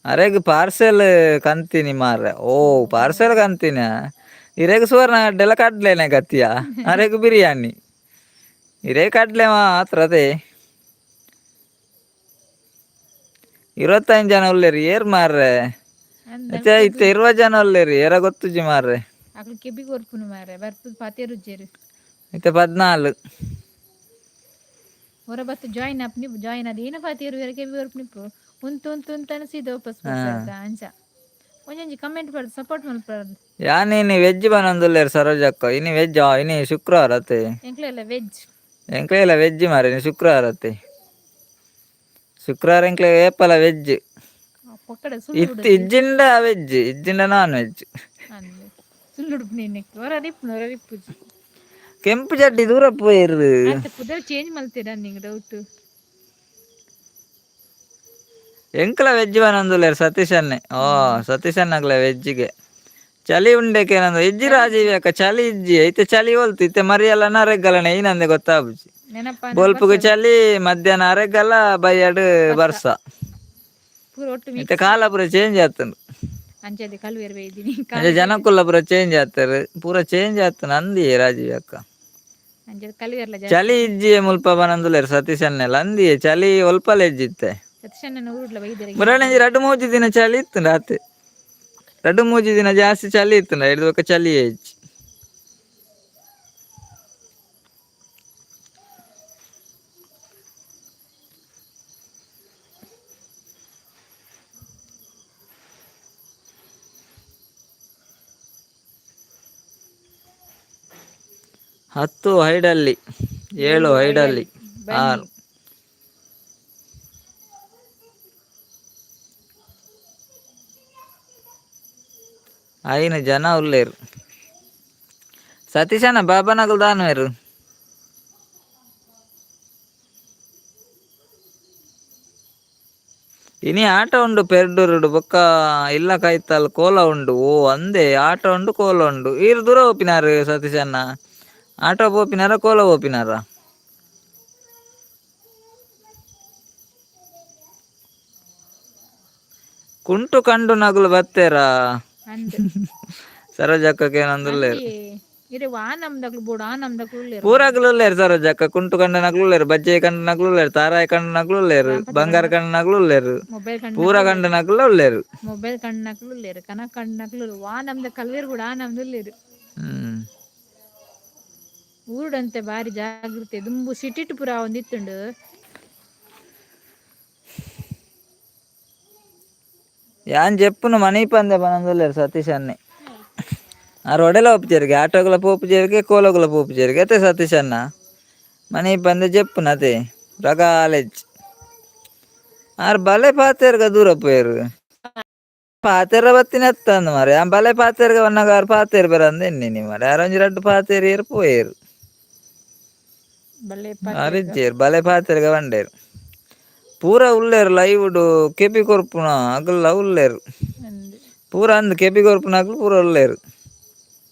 ಅರೆಗ್ ಪಾರ್ಸೆಲ್ ಕಂತೀನಿ ಮಾರ್ರೆ. ಓ ಪಾರ್ಸೆಲ್ ಕಂತಿನ. ಇರೆಗ್ ಸುವರ್ಣ ಅಡ್ಡೆಲ್ಲ ಕಡ್ಲೆನೆ ಗತಿಯ, ಅರೆಗ್ ಬಿರಿಯಾನಿ. ಇರೇ ಕಡ್ಲೆ ಮಾತ್ರ ಅದೇ. 25 ಜನ ಉಲ್ಲೇರು, ಏರ್ ಮಾರ್ರೆ? ಇತ್ತೆ ಇತ್ತೆ 20 ಜನ ಉಲ್ಲೇರಿ, ಏರ ಗೊತ್ತುಜಿ ಮಾರ್ರೆ. ಅಕ್ಲು ಕೆಬಿ ಕೊರ್ಪುನು ಮಾರ್ರೆ, ಬರ್ಪುದು ಪಾತೆರುಜ್ಜೆರು. ಇತ್ತೆ 14. ಹೊರ ಬತ್ತು ಜಾಯಿನ್ ಅಪ್ ನಿಪ್ಪು, ಜಾಯಿನ್ ಅದು ಏನ ಪಾತೆರು ಬೇರೆ ಕೆಬಿ ಕೊರ್ಪು ನಿಪ್ಪು. ಉಂತು ಉಂತು ಉಂತು ಅನಿಸಿದ ವಾಪಸ್ ಬರ್ತಾ ಅಂಚ. ಒಂಜೊಂಜಿ ಕಮೆಂಟ್ ಪಾಡ್ದು ಸಪೋರ್ಟ್ ಮಲ್ಪದು. ಯಾನ್ ಇನಿ ವೆಜ್ ಬನೊಂದುಲ್ಲೆರ್ ಸರೋಜಕ್ಕ. ಇನಿ ವೆಜ್, ಇನಿ ಶುಕ್ರವಾರ ಅತ್ತೆ? ಎಂಕ್ಲೆಲ್ಲ ವೆಜ್. ಎಂಕ್ಲೆಲ ವೆಜ್ ಮಾರ್ರೆ, ಇನಿ ಶುಕ್ರವಾರ ಅತ್ತೆ? ಶುಕ್ರವಾರ ಎಂಕ್ಲೆ ಏಪಲ ವೆಜ್. ಪೊಕ್ಕಡೆ ಸುಳ್ಳು. ಇತ್ತು ಇಜ್ಜಿಂಡ ವೆಜ್, ಇಜ್ಜಿಂಡ ನಾನ್ ವೆಜ್. ಅಂದ್ ಸುಳ್ಳು ಉಡುಪು ನಿನ್ನೆಕ್ ಹೊರ ರಿಪ್ಪು ಹೊರ ರಿಪ್ಪುಜಿ. ಕೆಂಪು ಚಡ್ಡಿ ದೂರ ಪೋಯಿರು. ಅಂತ ಪುದರ್ ಚೇಂಜ್ ಮಲ್ತೀರ ನಿಂಗೆ ಡೌಟ್. ಎಂಕ್ಲ ವೆಜ್ ಬನೊಂದುಲ್ಲೆರ್ ಸತೀಶ್ ಅನ್ನೆ. ಓ ಸತೀಶ್ ಅಣ್ಣಗ್ಲ ವೆಜ್ಜಿಗೆ ಚಳಿ ಉಂಡೆಕೆ ನಂದು ಇಜ್ಜಿ ರಾಜೀವಿ ಅಕ್ಕ, ಚಳಿ ಇಜ್ಜಿ. ಇತ್ತೆ ಚಳಿ ಹೋಲ್ತು, ಇತ್ತೆ ಮರಿಯಲ್ಲನ ಅರೆಗ್ಗಲನ ಏನಂದೆ ಗೊತ್ತಾಬುಜಿ. ನೆನಪ. ಬೊಲ್ಪುಗು ಚಳಿ, ಮಧ್ಯಾಹ್ನ ಅರೆಗ್ಗಲ, ಬಯ್ಯಡು ಬರ್ಸ. ಪೂರ ಒಟ್ಟು. ಇತ್ತೆ ಕಾಲ ಪೂರ ಚೇಂಜ್ ಆತುಂಡು. ಅಂಚದೆ ಕಲ್ವೇರ್ ಬೈದಿನಿ. ಅಂಚೆ ಜನಕ್ಕುಲ್ಲ ಪೂರ ಚೇಂಜ್ ಆತಾರೆ, ಪೂರ ಚೇಂಜ್ ಆತನ ಅಂದಿಯೇ ರಾಜೀವಿ ಅಕ್ಕ. ಅಂಚೆ ಕಲ್ವೇರ್ಲ ಜಾಸ್ತಿ. ಚಳಿ ಇಜ್ಜಿ ಮುಲ್ಪ ಬನೊಂದುಲ್ಲೆರ್ ಸತೀಶ್ ಅನ್ನೆಲ್ಲ ಅಂದಿಯೇ, ಚಳಿ ಒಲ್ಪಲ ಇಜ್ಜಿತ್ತೆ. ಸತೀಶಣ್ಣನ ಊರುಡ್ಲ ಬೈದಿರ. ಮುರಾಣಂಜಿ 2-3 ದಿನ ಚಳಿ ಇತ್ತು ಆತೆ, 2-3 ದಿನ ಜಾಸ್ತಿ ಚಳಿ ಇತ್ತು, ಹಿಡಿದು ಬೊಕ್ಕ ಚಳಿ ಹೆಚ್ಚು. 10 ಹೈಡಲ್ಲಿ, 7 ಹೈಡಲ್ಲಿ, 6. 5 ಜನ ಉಲ್ಲೇರು. ಸತೀಶನ ಬಾಬನಗಲ್ ದಾನ್ವೇರು. ಇನಿ ಆಟ ಉಂಡು ಪೆರ್ಡೂರುಡು, ಬೊಕ್ಕ ಇಲ್ಲ ಕೈತಲ್ ಕೋಲ ಉಂಡು. ಓ ಅಂದೆ, ಆಟ ಉಂಡು ಕೋಲ ಉಂಡು. ಈರ್ ದೂರ ಪೋಪಿನಾರು ಸತೀಶಣ್ಣ? ಆಟೋ ಪೋಪಿನಾರ, ಕೋಲ ಪೋಪಿನಾರ? ಕುಂಟು ಕಂಡು ನಗುಲು ಬತ್ತೇರಾ? ಅಂದ್. ಸರೋಜಕ್ಕಕ್ಕೆ ಏನಂದುಲ್ಲೇರು. ಇರೆ ವಾ ನಮ್ದಕ್ಲು ಬೋಡು, ಆ ನಮ್ದಕ್ಲು ಉಲ್ಲೇರು. ಪೂರಾಗ್ಲು ಉಲ್ಲೇರು ಸರೋಜಕ್ಕ. ಕುಂಟು ಕಂಡ ನಗುಲು ಉಲ್ಲೇರು, ಬಜ್ಜೆ ಕಂಡ ನಗುಲು ಉಲ್ಲೇರು, ತಾರಾಯಿ ಕಂಡ ನಗುಲು ಉಲ್ಲೇರು, ಬಂಗಾರ ಕಂಡ ನಗುಲು ಉಲ್ಲೇರು. ಮೊಬೈಲ್ ಕಂಡು. ಪೂರ ಕಂಡ ನಗುಲು ಉಲ್ಲೇರು. ಮೊಬೈಲ್ ಕಂಡು ಉಲ್ಲೇರು, ಕನಕ್ ಕಂಡು ವಾ ನಮ್ದ ಕಲ್ವೇರು ಕೂಡ ಆ ನಮ್ದು ಉಲ್ಲೇರು. ಊರುಡಂತೆ ಬಾರಿ ಜಾಗೃತೆ, ದುಂಬು ಸಿಟಿಟ್ ಪುರ ಒಂದಿತ್ತುಂಡು. ಯಾನ್ ಜೆಪ್ಪುನು ಮನಿ ಪಂದೆ ಬನೊಂದುಲ್ಲೇರು ಸತೀಶ್ ಅನ್ನೆ. ಆ ರೊಡೆಲ ಒಪ್ಪುಜೆರ್ಗೆ, ಆಟೋಗ್ಲ ಪೋಪುಜೆರ್ಗೆ, ಕೋಲಗುಲ ಪೋಪುಜೆರ್ಗೆ ಅತ್ತೆ. ಸತೀಶ್ ಅಣ್ಣ ಮನಿ ಪಂದೆ ಜೆಪ್ಪುನ ಅತೆ ರಗಾಲೆಜ್. ಆರ್ ಬಲೆ ಪಾತೆರ್ಗ ದೂರ ಪೋಯೆರು. ಪಾತೆರ ಬತ್ತಿನ ಅತ್ತಂದು ಮಾರ್ರೆ. ಆ ಬಲೆ ಪಾತೆರ್ಗ ಬನ್ನಗ ಆರ್ ಪಾತೆರ್ ಬರಂದು ಎನ್ನಿನಿ ಮಾರ್ರೆ. ಆರ್ ಒಂಜಿ ರಡ್ಡ್ ಪಾತೆರಿಯೆರ್, ಪೋಯೆರು. ಬಲ್ಲೆ. ಆರ್ ಇಜ್ಜೆರ್, ಬಲೆ ಪಾತೆರ್ಗ ಬಂಡೇರು. ಪೂರ ಉಲ್ಲೇರು ಲೈವ್ ಡು, ಕೆಬಿ ಕೊರ್ಪುನ ಅಗಲ್ಲ ಉಲ್ಲೇರು. ಅಂದ್. ಪೂರ ಅಂದ್, ಕೆಬಿ ಕೊರ್ಪುನ ಅಗ್ಲು ಪೂರ ಉಲ್ಲೇರು.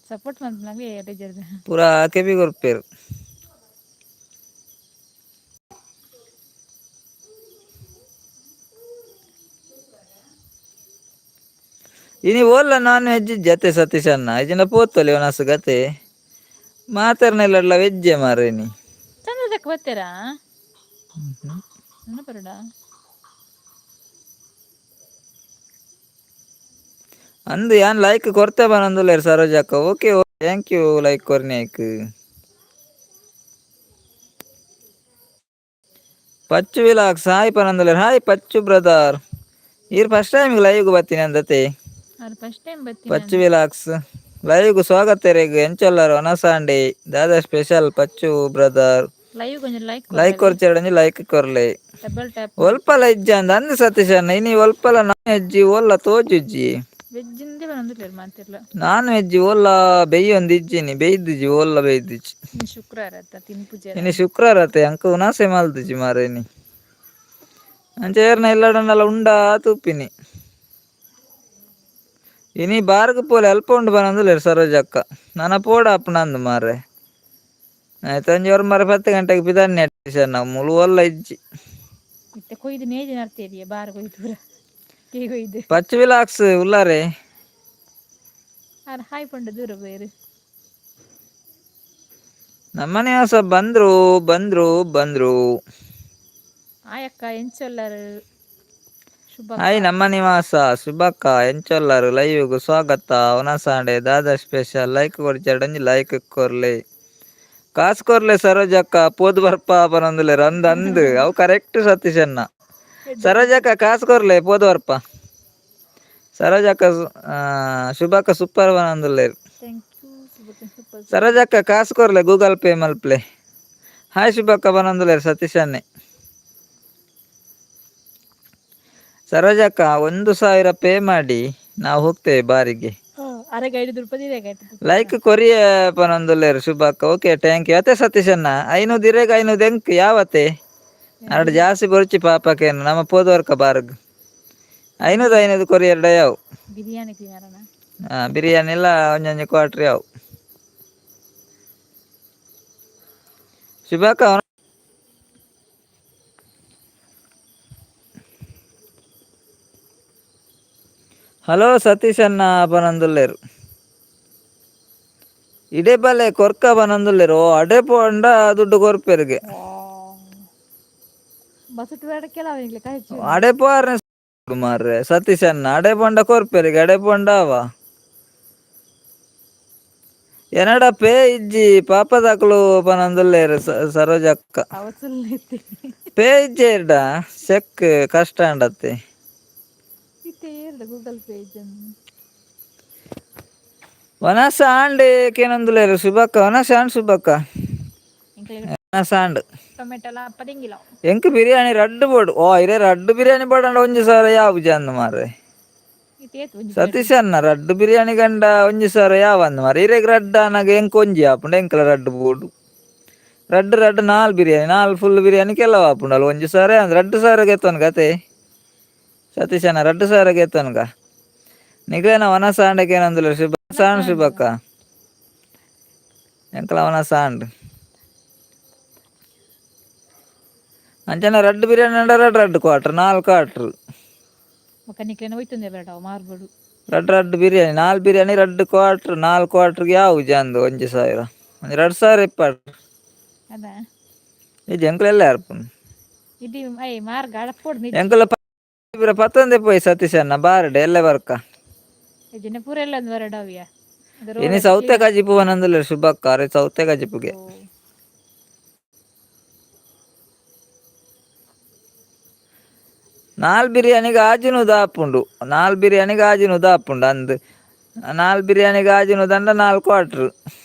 ಸಪೋರ್ಟ್ ಮಲ್ಪುನಾಗ ಏಟೇಜರ್ದ. ಪೂರ ಕೆಬಿ ಕೊರ್ಪೆರು. ಇನಿ ಓಲ್ಲ ನಾನ್ ವೆಜ್ ಜತೆ ಸತೀಶ್ ಅಣ್ಣ? ಇಜಿನ ಪೋತೊಲಿ ಒನಸ್ ಗತೆ ಮಾತೆರ್ನೆಲ್ಲಡ್ಲ ವೆಜ್ಜೆ ಮಾರ್ರೆ ಇನಿ. ಚಂದ್ರದಕ್ಕೆ ಬರ್ತೀರಾ ಬರಡ. ಅಂದು ಯಾನ್ ಲೈಕ್ ಕೊರ್ತೆ ಬನೊಂದುಲ್ಲೆರ್ ಸರೋಜಕ್ಕ. ಓಕೆ, thank you like ಕೊರ್ನೇಕ್. ಪಚ್ಚು ವಿಲಾಕ್ಸ್ ಹಾಯ್ ಪನೊಂದುಲ್ಲೆರ್. Hi Pachchu brother. ಈರ್ ಫಸ್ಟ್ ಟೈಮ್ ಲೈವ್ ಬತ್ತೀನಿ ಅಂದತೆ? ಅವ್ರು ಫಸ್ಟ್ ಟೈಮ್ ಬರ್ತೀನಿ. ಪಚ್ಚು ವಿಲಾಕ್ಸ್ ಲೈವ್ ಸ್ವಾಗತ ರೇಗ್. ಎಂಚೊಲ್ಲರ್, ಒನಸಾಂಡೆ ದಾದಾ ಸ್ಪೆಷಲ್ ಪಚ್ಚು ಬ್ರದರ್? ಲೈವ್ ಕೊಂಚ ಲೈಕ್. ಲೈಕ್ ಕೊರ್ಚೆರಡಂಜಿ ಲೈಕ್ ಕೊರ್ಲೆ. Double tap. ಒಲ್ಪಲ ಇಜ್ಜ ಅಂದ ಅಂದ್ ಸತೀಶ್ ಅಣ್ಣ, ಇನಿ ಒಲ್ಪಲ ನಾನ್ ವೆಜ್ ಓಲ್ಲ ತೋಜುಜ್ಜಿ. ವೆಜ್ ಇಂದೇ ಬಂದಿಲ್ಲ ಮಾತಿರ್ಲ. Non veg ಓಲ್ಲ ಬೆಯ್ಯೊಂದು ಇಜ್ಜಿನಿ, ಬೆಯ್ದುಜಿ, ಓಲ್ಲ ಬೆಯ್ದುಜಿ. ಇನ್ನು ಶುಕ್ರವಾರ ಆತ ತಿನ್ಪುಜೆ. ಇನಿ ಶುಕ್ರವಾರ ಅತ್ತೆ, ಅಂಕ ಉನಾಸೆ ಮಲ್ದುಜಿ ಮಾರ್ರೆ ಇನಿ. ಅಂಚ ಏರ್ನ ಇಲ್ಲಡಂಡಲ ಉಂಡಾ ತೂಪಿನಿ. ಇನಿ ಬಾರ್ಗ್ ಪೋಲೆ, ಅಲ್ಪ ಉಂಡು ಬನೊಂದುಲ್ಲೆರ್ ಸರೋಜಕ್ಕ. ನನ ಪೋಡ ಅಪ್ಪುನಂದು ಮಾರ್ರೆ. ಆಯ್ತು, ಒಂಜಿ ಒರ್ಮರೆ 10 ಗಂಟೆಗೆ ಪಿದಾನ್ನೆ ನಾವು. ಮುಳು ಒಲ್ಲ ಇಜ್ಜಿ. ಇತ್ತೆ ಕೊಯ್ದು ನೇಜಿ ನಡ್ತೇರಿಯ ಬಾರ ಕೊಯ್ದು ಪೂರ ಕೇ ಕೊಯ್ದು. ಪಚ್ಚು ವಿಲಾಕ್ಸ್ ಉಲ್ಲಾರೆ. ಆರ್ ಹಾಯ್ ಪಂಡ ದೂರ ಬೇರೆ. ನಮ್ಮನೆ ಹೊಸ ಬಂದ್ರು ಬಂದ್ರು ಬಂದ್ರು. ಆಯಕ್ಕ ಎಂಚೊಲ್ಲರು? ಶುಭ. ಹಾಯ್ ನಮ್ಮ ನಿವಾಸ ಶುಭಕ್ಕ, ಎಂಚೊಲ್ಲರು? ಲೈವ್ಗ್ ಸ್ವಾಗತ. ಒನಸಾಂಡೆ ದಾದಾ ಸ್ಪೆಷಲ್? ಲೈಕ್ ಕೊರ್ಚಡಂಜಿ ಲೈಕ್ ಕೊರ್ಲೆ, ಕಾಸು ಕೊರ್ಲೆ. ಸರೋಜಕ್ಕ, ಪೋದು ಬರ್ಪ ಪನೊಂದುಲ್ಲೆರ್. ಅಂದ್ ಅಂದ್, ಅವು ಕರೆಕ್ಟ್ ಸತೀಶಣ್ಣ. ಸರೋಜಕ್ಕ, ಕಾಸು ಕೊರ್ಲೆ, ಪೋದು ಬರ್ಪ. ಸರೋಜಕ್ಕ, ಶುಭಕ್ಕ ಸೂಪರ್ ಪನೊಂದುಲ್ಲೆರ್. Thank you ಶುಭಕ್ಕ, super. ಸರೋಜಕ್ಕ, ಕಾಸು ಕೊರ್ಲೆ, ಗೂಗಲ್ ಪೇ ಮಲ್ಪ್ಲೆ. ಹಾಯ್ ಶುಭಕ್ಕ ಪನೊಂದುಲ್ಲೆರ್ ಸತೀಶನ್ನೇ. ಸರೋಜಕ್ಕ, 1000 ಪೇ ಮಾಡಿ, ನಾವು ಹೋಗ್ತೇವೆ ಬಾರಿಗೆ. ಅರೆಗೆ 5 ರೂಪಾಯಿ ಇದೆ. ಲೈಕ್ ಕೊರಿಯ ಪನೊಂದುಲ್ಲೆರ್ ಶುಭಕ್ಕ. Okay, thank you. ಅತ್ತೆ ಸತೀಶಣ್ಣ, 500 ಇರೆಗ್, 500 ಎಂಕ್ ಯಾವತ್ತೆ? ಅರಡು ಜಾಸ್ತಿ ಬೊರ್ಚಿ ಪಾಪಕೇನು, ನಮ್ಮ ಪೋದವರ್ಕ ಬಾರ್ಗ್ 500 500 ಕೊರಿಯರ್ಡ ಯಾವು. ಬಿರಿಯಾನಿ ತಿನ್ನೋಣ. ಬಿರಿಯಾನಿ ಎಲ್ಲ ಒಂಜೊಂಜಿ ಕ್ವಾಟ್ರ್ ಯಾವು ಶುಭಕ್ಕ. ಹಲೋ ಸತೀಶಣ್ಣ ಪನೊಂದುಲ್ಲೆರ್. ಇಡೆ ಬಲೆ ಕೊರ್ಕ ಪನೊಂದುಲ್ಲೆರ್. ಓ, ಅಡೆ ಪೋಂಡ ದುಡ್ಡು ಕೊರ್ಪೆರ್ಗೆ. ಬಸಟ್ ಬೇಡ ಕೆಲವು ಹೆಚ್ಚು. ಅಡೆ ಪೋರ್ನೆ ಮಾರ್ರೆ ಸತೀಶಣ್ಣ, ಅಡೆ ಪೋಂಡ ಕೊರ್ಪೆರಿಗೆ, ಅಡೆ ಪೋಂಡ ಅವ ಎನಡ ಪೇ ಇಜ್ಜಿ ಪಾಪದಾಕುಲು ಪನೊಂದುಲ್ಲೆರ್ ಸರೋಜಕ್ಕ. ಅವಸಲ್ಲ ಇತ್ತೆ. ಪೇ ಇಜ್ಜೆರ್ಡ ಚೆಕ್ ಕಷ್ಟ ಅಂಡತ್ತೆ. ಇತ್ತೆ ಏರ್ದ ಗೂಗಲ್ ಪೇ ಇಜ್ಜಂದು. ವನಸ ಆಂಡ್ ಕೇನೊಂದುಲ್ಲೆರ್ ಶುಭಕ್ಕ. ವನಸ ಆಂಡ್ ಶುಭಕ್ಕ? ವನಸ ಆಂಡ್. ಟೊಮೆಟೊ ಪದಿಂಗಿಲ್ಲ. ಎಂಕ್ ಬಿರಿಯಾನಿ ರಡ್ಡು ಬೋಡು. ಓ, ಇರೆ ರಡ್ಡು ಬಿರಿಯಾನಿ ಬೋಡಂಡ 1000 ಯಾವ ಅಂದ್ ಮಾರ್ರೆ. ಇತ್ತೆ ಏತ್ ಒಂಜಿ? ಸತೀಶ್ ಅಣ್ಣ, ರಡ್ಡು ಬಿರಿಯಾನಿ ಗಂಡ 1000 ಯಾವ ಅಂದ್ ಮಾರ್ರೆ. ಇರೆಗ್ ರಡ್ಡು ಆನಗ ಎಂಕ್ ಒಂಜಿ ಆಪುಂಡು. ಎಂಕ್ಲ ರಡ್ಡು ಬೋಡು. ರಡ್ಡು ರಡ್ಡು ನಾಲ್ ಬಿರಿಯಾನಿ, ನಾಲ್ ಫುಲ್ ಬಿರಿಯಾನಿ ಕೆಲವು ಆಪುಂಡು. ಅಲ್ಲ, 1000 ಅಂದ್ 2000 ಗೆತ್ತೊನ್ಗ ಅತೆ ಸತೀಶ್ ಅಣ್ಣ, 2000 ಗೆತ್ತೊನ್ಗ. ನಿಗ್ಲೇನ ವನಸ ಆಂಡಕ್ಕೆ ಏನಂದಿಲ್ಲ ಶುಭ ಸಾಂಡ್ ಶುಭಕ್ಕ. ಎಂಕ್ಲ ವನಸ ಆಂಡ್. ಅಂಚನ ರಡ್ಡು ಬಿರಿಯಾನಿ ಅಂಡ ರಡ್ಡು ರಡ್ಡು ಕ್ವಾಟ್ರ್, ನಾಲ್ಕು ಕ್ವಾಟ್ರ್. ఒక ನಿಕ್ಲೆನ ಹೋಯ್ತುಂದೆ ಬೇಡ ಮಾರ್ಬಡು. ರಡ್ಡು ರಡ್ಡು ಬಿರಿಯಾನಿ, ನಾಲ್ ಬಿರಿಯಾನಿ, ರಡ್ಡು ಕ್ವಾಟ್ರ್, ನಾಲ್ಕು ಕ್ವಾಟ್ರಿಗೆ ಯಾವ ಜಂದು 1000, ಒಂಜಿ 2000 ಇಪ್ಪಾಡು. ಅದ. ಈ ಎಂಕ್ಲೆಲ್ಲ ಅರ್ಪುಂಡು. ಇದು I ಮಾರ್ಗ ಅಡಪೋಡು. ಎಂಕುಲ ಪತ್ತೊಂದೆ ಪೋಯಿ ಸತೀಶ್ ಅಣ್ಣ, ಬಾರಡೆ ಎಲ್ಲೆ ಬರ್ಕ. ಜನ ಪೂರ ಎಲ್ಲ ಒಂದು ಬರಡವಿಯ. ಇನಿ ಸೌತೆ ಕಜಿಪು ಒಂದೊಂದುಲ್ಲ ಶುಭಕ್ಕ. ಅರೆ, ಸೌತೆ ಕಜಿಪುಗೆ ನಾಲ್ ಬಿರಿಯಾನಿಗೆ ಆಜಿನೂದು ಆಪುಂಡು. ನಾಲ್ ಬಿರಿಯಾನಿಗೆ ಆಜಿನೂದು ಆಪುಂಡು ಅಂದ್. ನಾಲ್ ಬಿರಿಯಾನಿಗೆ ಆಜಿನೂದು ಅಂಡ ನಾಲ್ ಕ್ವಾಟ್ರ್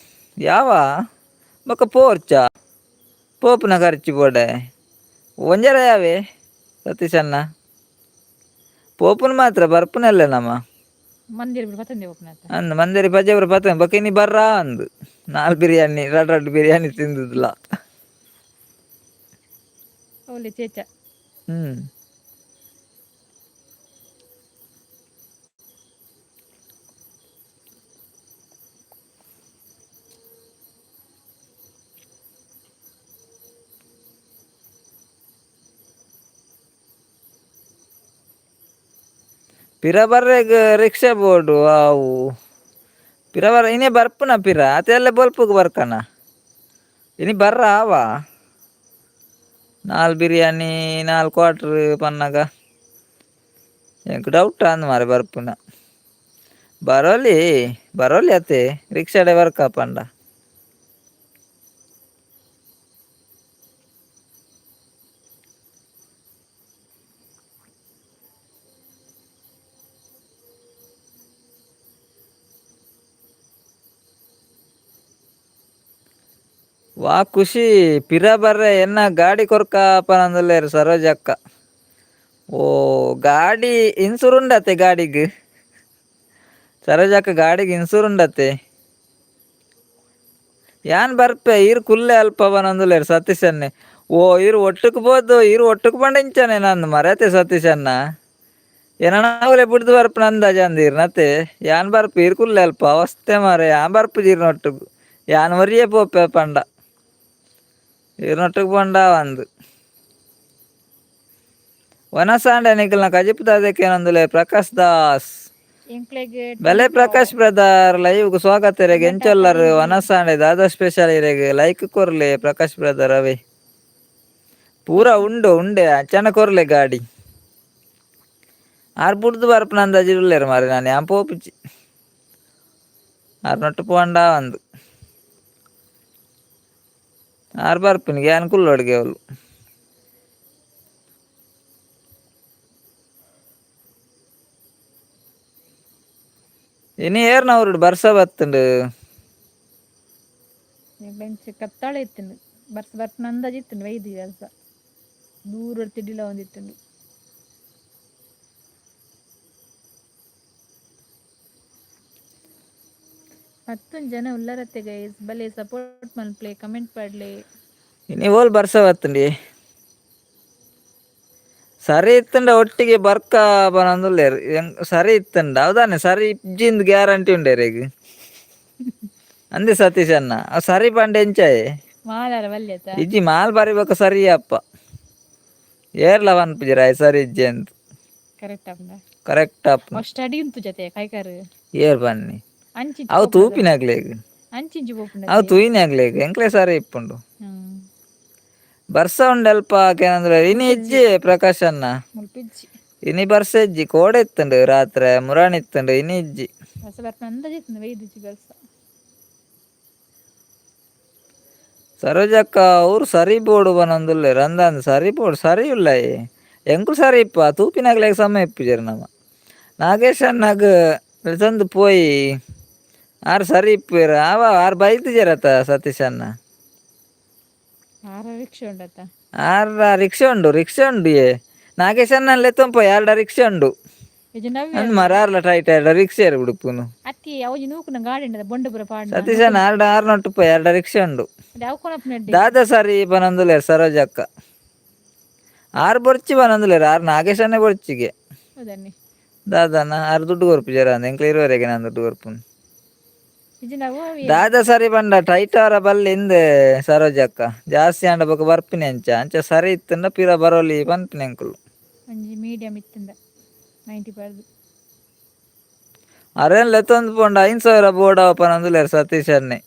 ಯಾವ ಬೊಕ್ಕ ಪೋರ್ಚ ಪೋಪುನ ಖರ್ಚು ಬೋಡೆ ಒಂಜರ ಯಾವೆ ಸತೀಶಣ್ಣ. ಪೋಪುನ ಮಾತ್ರ ಬರ್ಪುನಲ್ಲ ನಮ್ಮ. ಮಂದಿರ ಬಿಡು ಪತ್ತಂದೆ ಹೋಗ್ನಂತ. ಅಂದ್ ಮಂದಿರಿ ಪಜೆಬ್ರ ಪತ್ತ ಬೊಕ್ಕ ಇನಿ ಬರ್ರಾ ಅಂದ್. ನಾಲ್ ಬಿರಿಯಾನಿ, ರಡ್ ರಡ್ ಬಿರಿಯಾನಿ ತಿಂದುದ್ಲ. ಒಳ್ಳೆ ಚೇಚ. ಪಿರ ಬರ್ರೆಗ್ ರಿಕ್ಷಾ ಬೋಡು ಅವು. ಪಿರ ಬರ ಇನಿ ಬರ್ಪುನ ಪಿರ ಅತೆಲ್ಲ ಬೊಲ್ಪುಗ್ ಬರ್ಕನ. ಇನಿ ಬರ್ರ ಆವ? ನಾಲ್ ಬಿರಿಯಾನಿ ನಾಲ್ ಕ್ವಾಟ್ರ್ ಪನ್ನಗ ಎಂಕ್ ಡೌಟ್ ಅಂದ್ ಮಾರೆ. ಬರ್ಪುನ ಬರೋಲಿ ಬರೋಲಿ ಅತ್ತೆ, ರಿಕ್ಷಾಡೆ ಬರ್ಕ ಪಂಡ. ವಾ ಖುಷಿ, ಪಿರ ಬರ್ರೆ ಎನ್ನ ಗಾಡಿ ಕೊರ್ಕ ಪನೊಂದುಲ್ಲೆರ್ ಸರೋಜಕ್ಕ. ಓ, ಗಾಡಿ ಇನ್ಸೂರ್ ಉಂಡತೆ ಗಾಡಿಗ್ ಸರೋಜಕ್ಕ? ಗಾಡಿಗೆ ಇನ್ಸೂರ್ ಉಂಡತೆ? ಯಾನ್ ಬರ್ಪೆ, ಈರ್ ಕುಲ್ಲೆ ಅಲ್ಪ ಪನೊಂದುಲ್ಲೆರ್ ಸತೀಶನ್ನೆ. ಓ, ಈರ್ ಒಟ್ಟುಕ್ ಪೋದು, ಈರ್ ಒಟ್ಟುಕ್ ಪಂಡ ಇಂಚನೆ ನಂದು ಮರತೆ ಸತೀಶಣ್ಣ. ಏನನ ಬುಡ್ದು ಬರ್ಪುನ ಅಂದಾಜ್ ಅಂದೀರ್ ನತ್ತೆ. ಯಾನ್ ಬರ್ಪೆ, ಈರ್ ಕುಲ್ಲೆ ಅಲ್ಪ. ಅವಸ್ಥೆ ಮಾರೆ, ಯಾನ್ ಬರ್ಪುಜಿ ಈರ್ನೊಟ್ಟುಗು. ಯಾನ್ ಒರಿಯೇ ಪೋಪೆ ಪಂಡ, ಈರ್ನೊಟ್ಟುಗು ಪಂಡ ಅಂದ್. ವನಸಾಂಡ ನಿಕಲ್ನ ಕಜಿಪು ದಾದಕ್ಕೆ ಪ್ರಕಾಶ್ ದಾಸ್. ಎಂಕ್ಲೆಗ್. ಬೆಲೆ ಪ್ರಕಾಶ್ ಬ್ರದರ್, ಲೈವ್ ಸ್ವಾಗತ ಇರೆಗ್. ಎಂಚೊಲ್ಲರ್? ವನಸಾಂಡೆ ದಾದಾ ಸ್ಪೆಷಲ್? ಇರೆಗ್ ಲೈಕ್ ಕೊರ್ಲೆ ಪ್ರಕಾಶ್ ಬ್ರದರ್. ಅವೇ ಪೂರ ಉಂಡು ಉಂಡೆ ಅಚ್ಚನ ಕೊರ್ಲೆ ಗಾಡಿ. ಆರು ಬುಡ್ದು ಬರ್ಪುನ ಅಂದಾಜಿ ಉಲ್ಲೇರು ಮಾರೆ ನಾನು ಯಾನ್ ಪೋಪುಜಿ ಆರ್ನೊಟ್ಟು ಪೋಂಡ ಒಂದು ಆರು ಬರ್ಪಿನಿಗೆ ಯಾನ್ ಕುಲ್ಲೋಡಿಗೆ ಅವಳು. ಇನಿ ಏರ್ನ ಅವ್ರುಡು ಬರ್ಸ ಬತ್ತುಂಡು. ಬೆಂಚ್ ಕತ್ತಾಳೆ ಇತ್ತುಂಡು ಬರ್ಸ ಬರ್ಪುನ ಅಂದಾಜು ಇತ್ತುಂಡು ವೈದಿ ಅಲ್ಪ ದೂರ ತಿಡಿಲ ಒಂದಿತ್ತುಂಡು. ಮತ್ತೊಂದು ಜನ ಉಲ್ಲರತ್ತೆ ಗೈಸ್, ಬಲೆ ಸಪೋರ್ಟ್ ಮಲ್ಪ್ಲೆ, ಕಮೆಂಟ್ ಪಾಡ್ಲೆ. ಇನಿ ಓಲ್ ಬರ್ಸ ಬತ್ತುಂಡಿ ಸರಿ ಇತ್ತುಂಡ ಒಟ್ಟಿಗೆ ಬರ್ಕ ಬನೊಂದುಲ್ಲೆರ್ ಸರಿ ಇತ್ತುಂಡ ಹೌದಾನೆ ಸರಿ ಇಜ್ಜಿಂದ್ ಗ್ಯಾರಂಟಿ ಉಂಡೇರೆಗ್ ಅಂದೆ ಸತೀಶ್ ಅಣ್ಣ ಅವ್ ಸರಿ ಪಂಡ ಎಂಚಾಯೆ. ಮಾಲಾರ ವಲ್ಯತ. ಇಜ್ಜಿ ಮಾಲ್ ಬರಿಬೇಕ ಸರಿ ಅಪ್ಪ ಏರ್ಲ ಪನ್ಪುಜೆರ್ ಸರಿ ಇಜ್ಜಿ ಅಂತ. ಕರೆಕ್ಟ್ ಅಪ್ಪ. ಕರೆಕ್ಟ್ ಅಪ್ಪ. ಅವ್ ಸ್ಟಡಿ ಉಂತು ಜೊತೆ ಕೈಕಾರು. ಏರ್ ಬನ್ನಿ. ಅಂಚಿಂಚಿ ಅವು ಪೋಪುಂಡು. ತೂಪಿನಗ್ಲೆಗ್. ಅಂಚಿಂಚಿ ಪೋಪುಂಡು. ಅವು ತೂಯಿನಗ್ಲೆಗ್ ಎಂಕ್ಲೆ ಸರಿ ಇಪ್ಪುಂಡು. ಬರ್ಸ ಉಂಡಲ್ಪ ಕೇನಂದ್ರೆ ಇನಿ ಇಜ್ಜಿ ಪ್ರಕಾಶ್ ಅಣ್ಣ. ಮುಲ್ಪ ಇಜ್ಜಿ. ಇನಿ ಬರ್ಸ ಇಜ್ಜಿ, ಕೋಡೆ ಇತ್ತುಂಡು, ರಾತ್ರೆ ಮುರಾಣಿ ಇತ್ತುಂಡು, ಇನಿ ಇಜ್ಜಿ. ಬರ್ಸ ಬರ್ಪುನ ಅಂದಾಜು ಇತ್ತುಂಡು ವೈದಿಜ್ಜಿ ಬರ್ಸ. ಸರೋಜಕ್ಕ ಊರು ಸರಿ ಬೋಡು ಬನೊಂದುಲ್ಲೆರ್ ಅಂದಂದ್ ಸರಿ ಬೋಡು ಸರಿ ಉಲ್ಲಯೆ ಎಂಕುಲು ಸರಿ ಇಪ್ಪ ತೂಪಿನಗ್ಲೆಗ್ ಸಮಯ ಇಪ್ಪುಜೆರ್ ನಮ ನಾಗೇಶ್ ಅಣ್ಣಗ್ ಲೆತೊಂದು ಪೋಯಿ ಆರ್ ಸರಿ ಇಪ್ಪುವೆರ್ ಆವ ಆರ್ ಬೈತಿಜೆರತ ಸತೀಶ್ ಅಣ್ಣ. ಆರ ರಿಕ್ಷೆ ಉಂಡತ್ತ. ಆರ್ರ ರಿಕ್ಷಾ ಉಂಡು, ರಿಕ್ಷಾ ಉಂಡು ಯೇ ನಾಗೇಶ್ ಅಣ್ಣನ್ ಲೆತ್ತೊಂದು ಪೋಯಿ ಆರ್ಡ ರಿಕ್ಷಾ ಉಂಡು. ಇಜ್ಜಿ ನವ್ಯ. ಅಂದ್ ಮಾರ್ರೆ ಆರ್ಲ ಟೈಟ್ ಆರ್ಡ ರಿಕ್ಷಾ ಉಡುಪುನು. ಅತ್ತಿ ಅವು ನೂಕುನ ಗಾಡಿ ಉಂಡದ ಬೊಂಡು ಪೂರ ಪಾಡ್ನ. ಸತೀಶ್ ಅಣ್ಣ ಆರ್ಡ ಆರ್ನೊಟ್ಟು ಪೋಯಿ ಆರ್ಡ ರಿಕ್ಷಾ ಉಂಡು. ಅವು ಕೊನಪುನ. ದಾದ ಸರಿ ಪನೊಂದುಲ್ಲೆರ್ ಸರೋಜಕ್ಕ ಆರ್ ಬೊರ್ಚಿ ಪನೊಂದುಲ್ಲೆರ್ ಆರ್ ನಾಗೇಶನ್ನೇ ಬೊರ್ಚಿಗೆ. ಹೌದನ್ನಿ. ದಾದನ ಆರ್ ದುಡ್ಡು ಕೊರ್ಪುಜೆರ್ ಅಂದ್ ಎಂಕ್ಲೆ ಇರುವರೆಗೆ ನಾನು ದುಡ್ಡು ಕೊರ್ಪುನು. ಇಜ್ಜಿ ನಾವು ದಾದ ಸರಿ ಪಂಡ ಟೈಟ್ ಅವರ ಬಲ್ಲಿ ಇಂದೆ ಸರೋಜಕ್ಕ ಜಾಸ್ತಿ ಆಂಡ ಬೊಕ ಬರ್ಪಿನಿ ಅಂಚ ಅಂಚ ಸರಿ ಇತ್ತುಂಡ ಪಿರ ಬರೋಲಿ ಪನ್ಪಿನಿ ಎಂಕುಲು. ಒಂಜಿ ಮೀಡಿಯಂ ಇತ್ತುಂಡ 90 ಪರ್ದು. ಅರೇನ್ ಲೆತ್ತೊಂದು ಪೋಂಡ 5000 ಬೋಡವ ಪನೊಂದುಲ್ಲೆರ್ ಸತೀಶ್ ಅಣ್ಣೆ.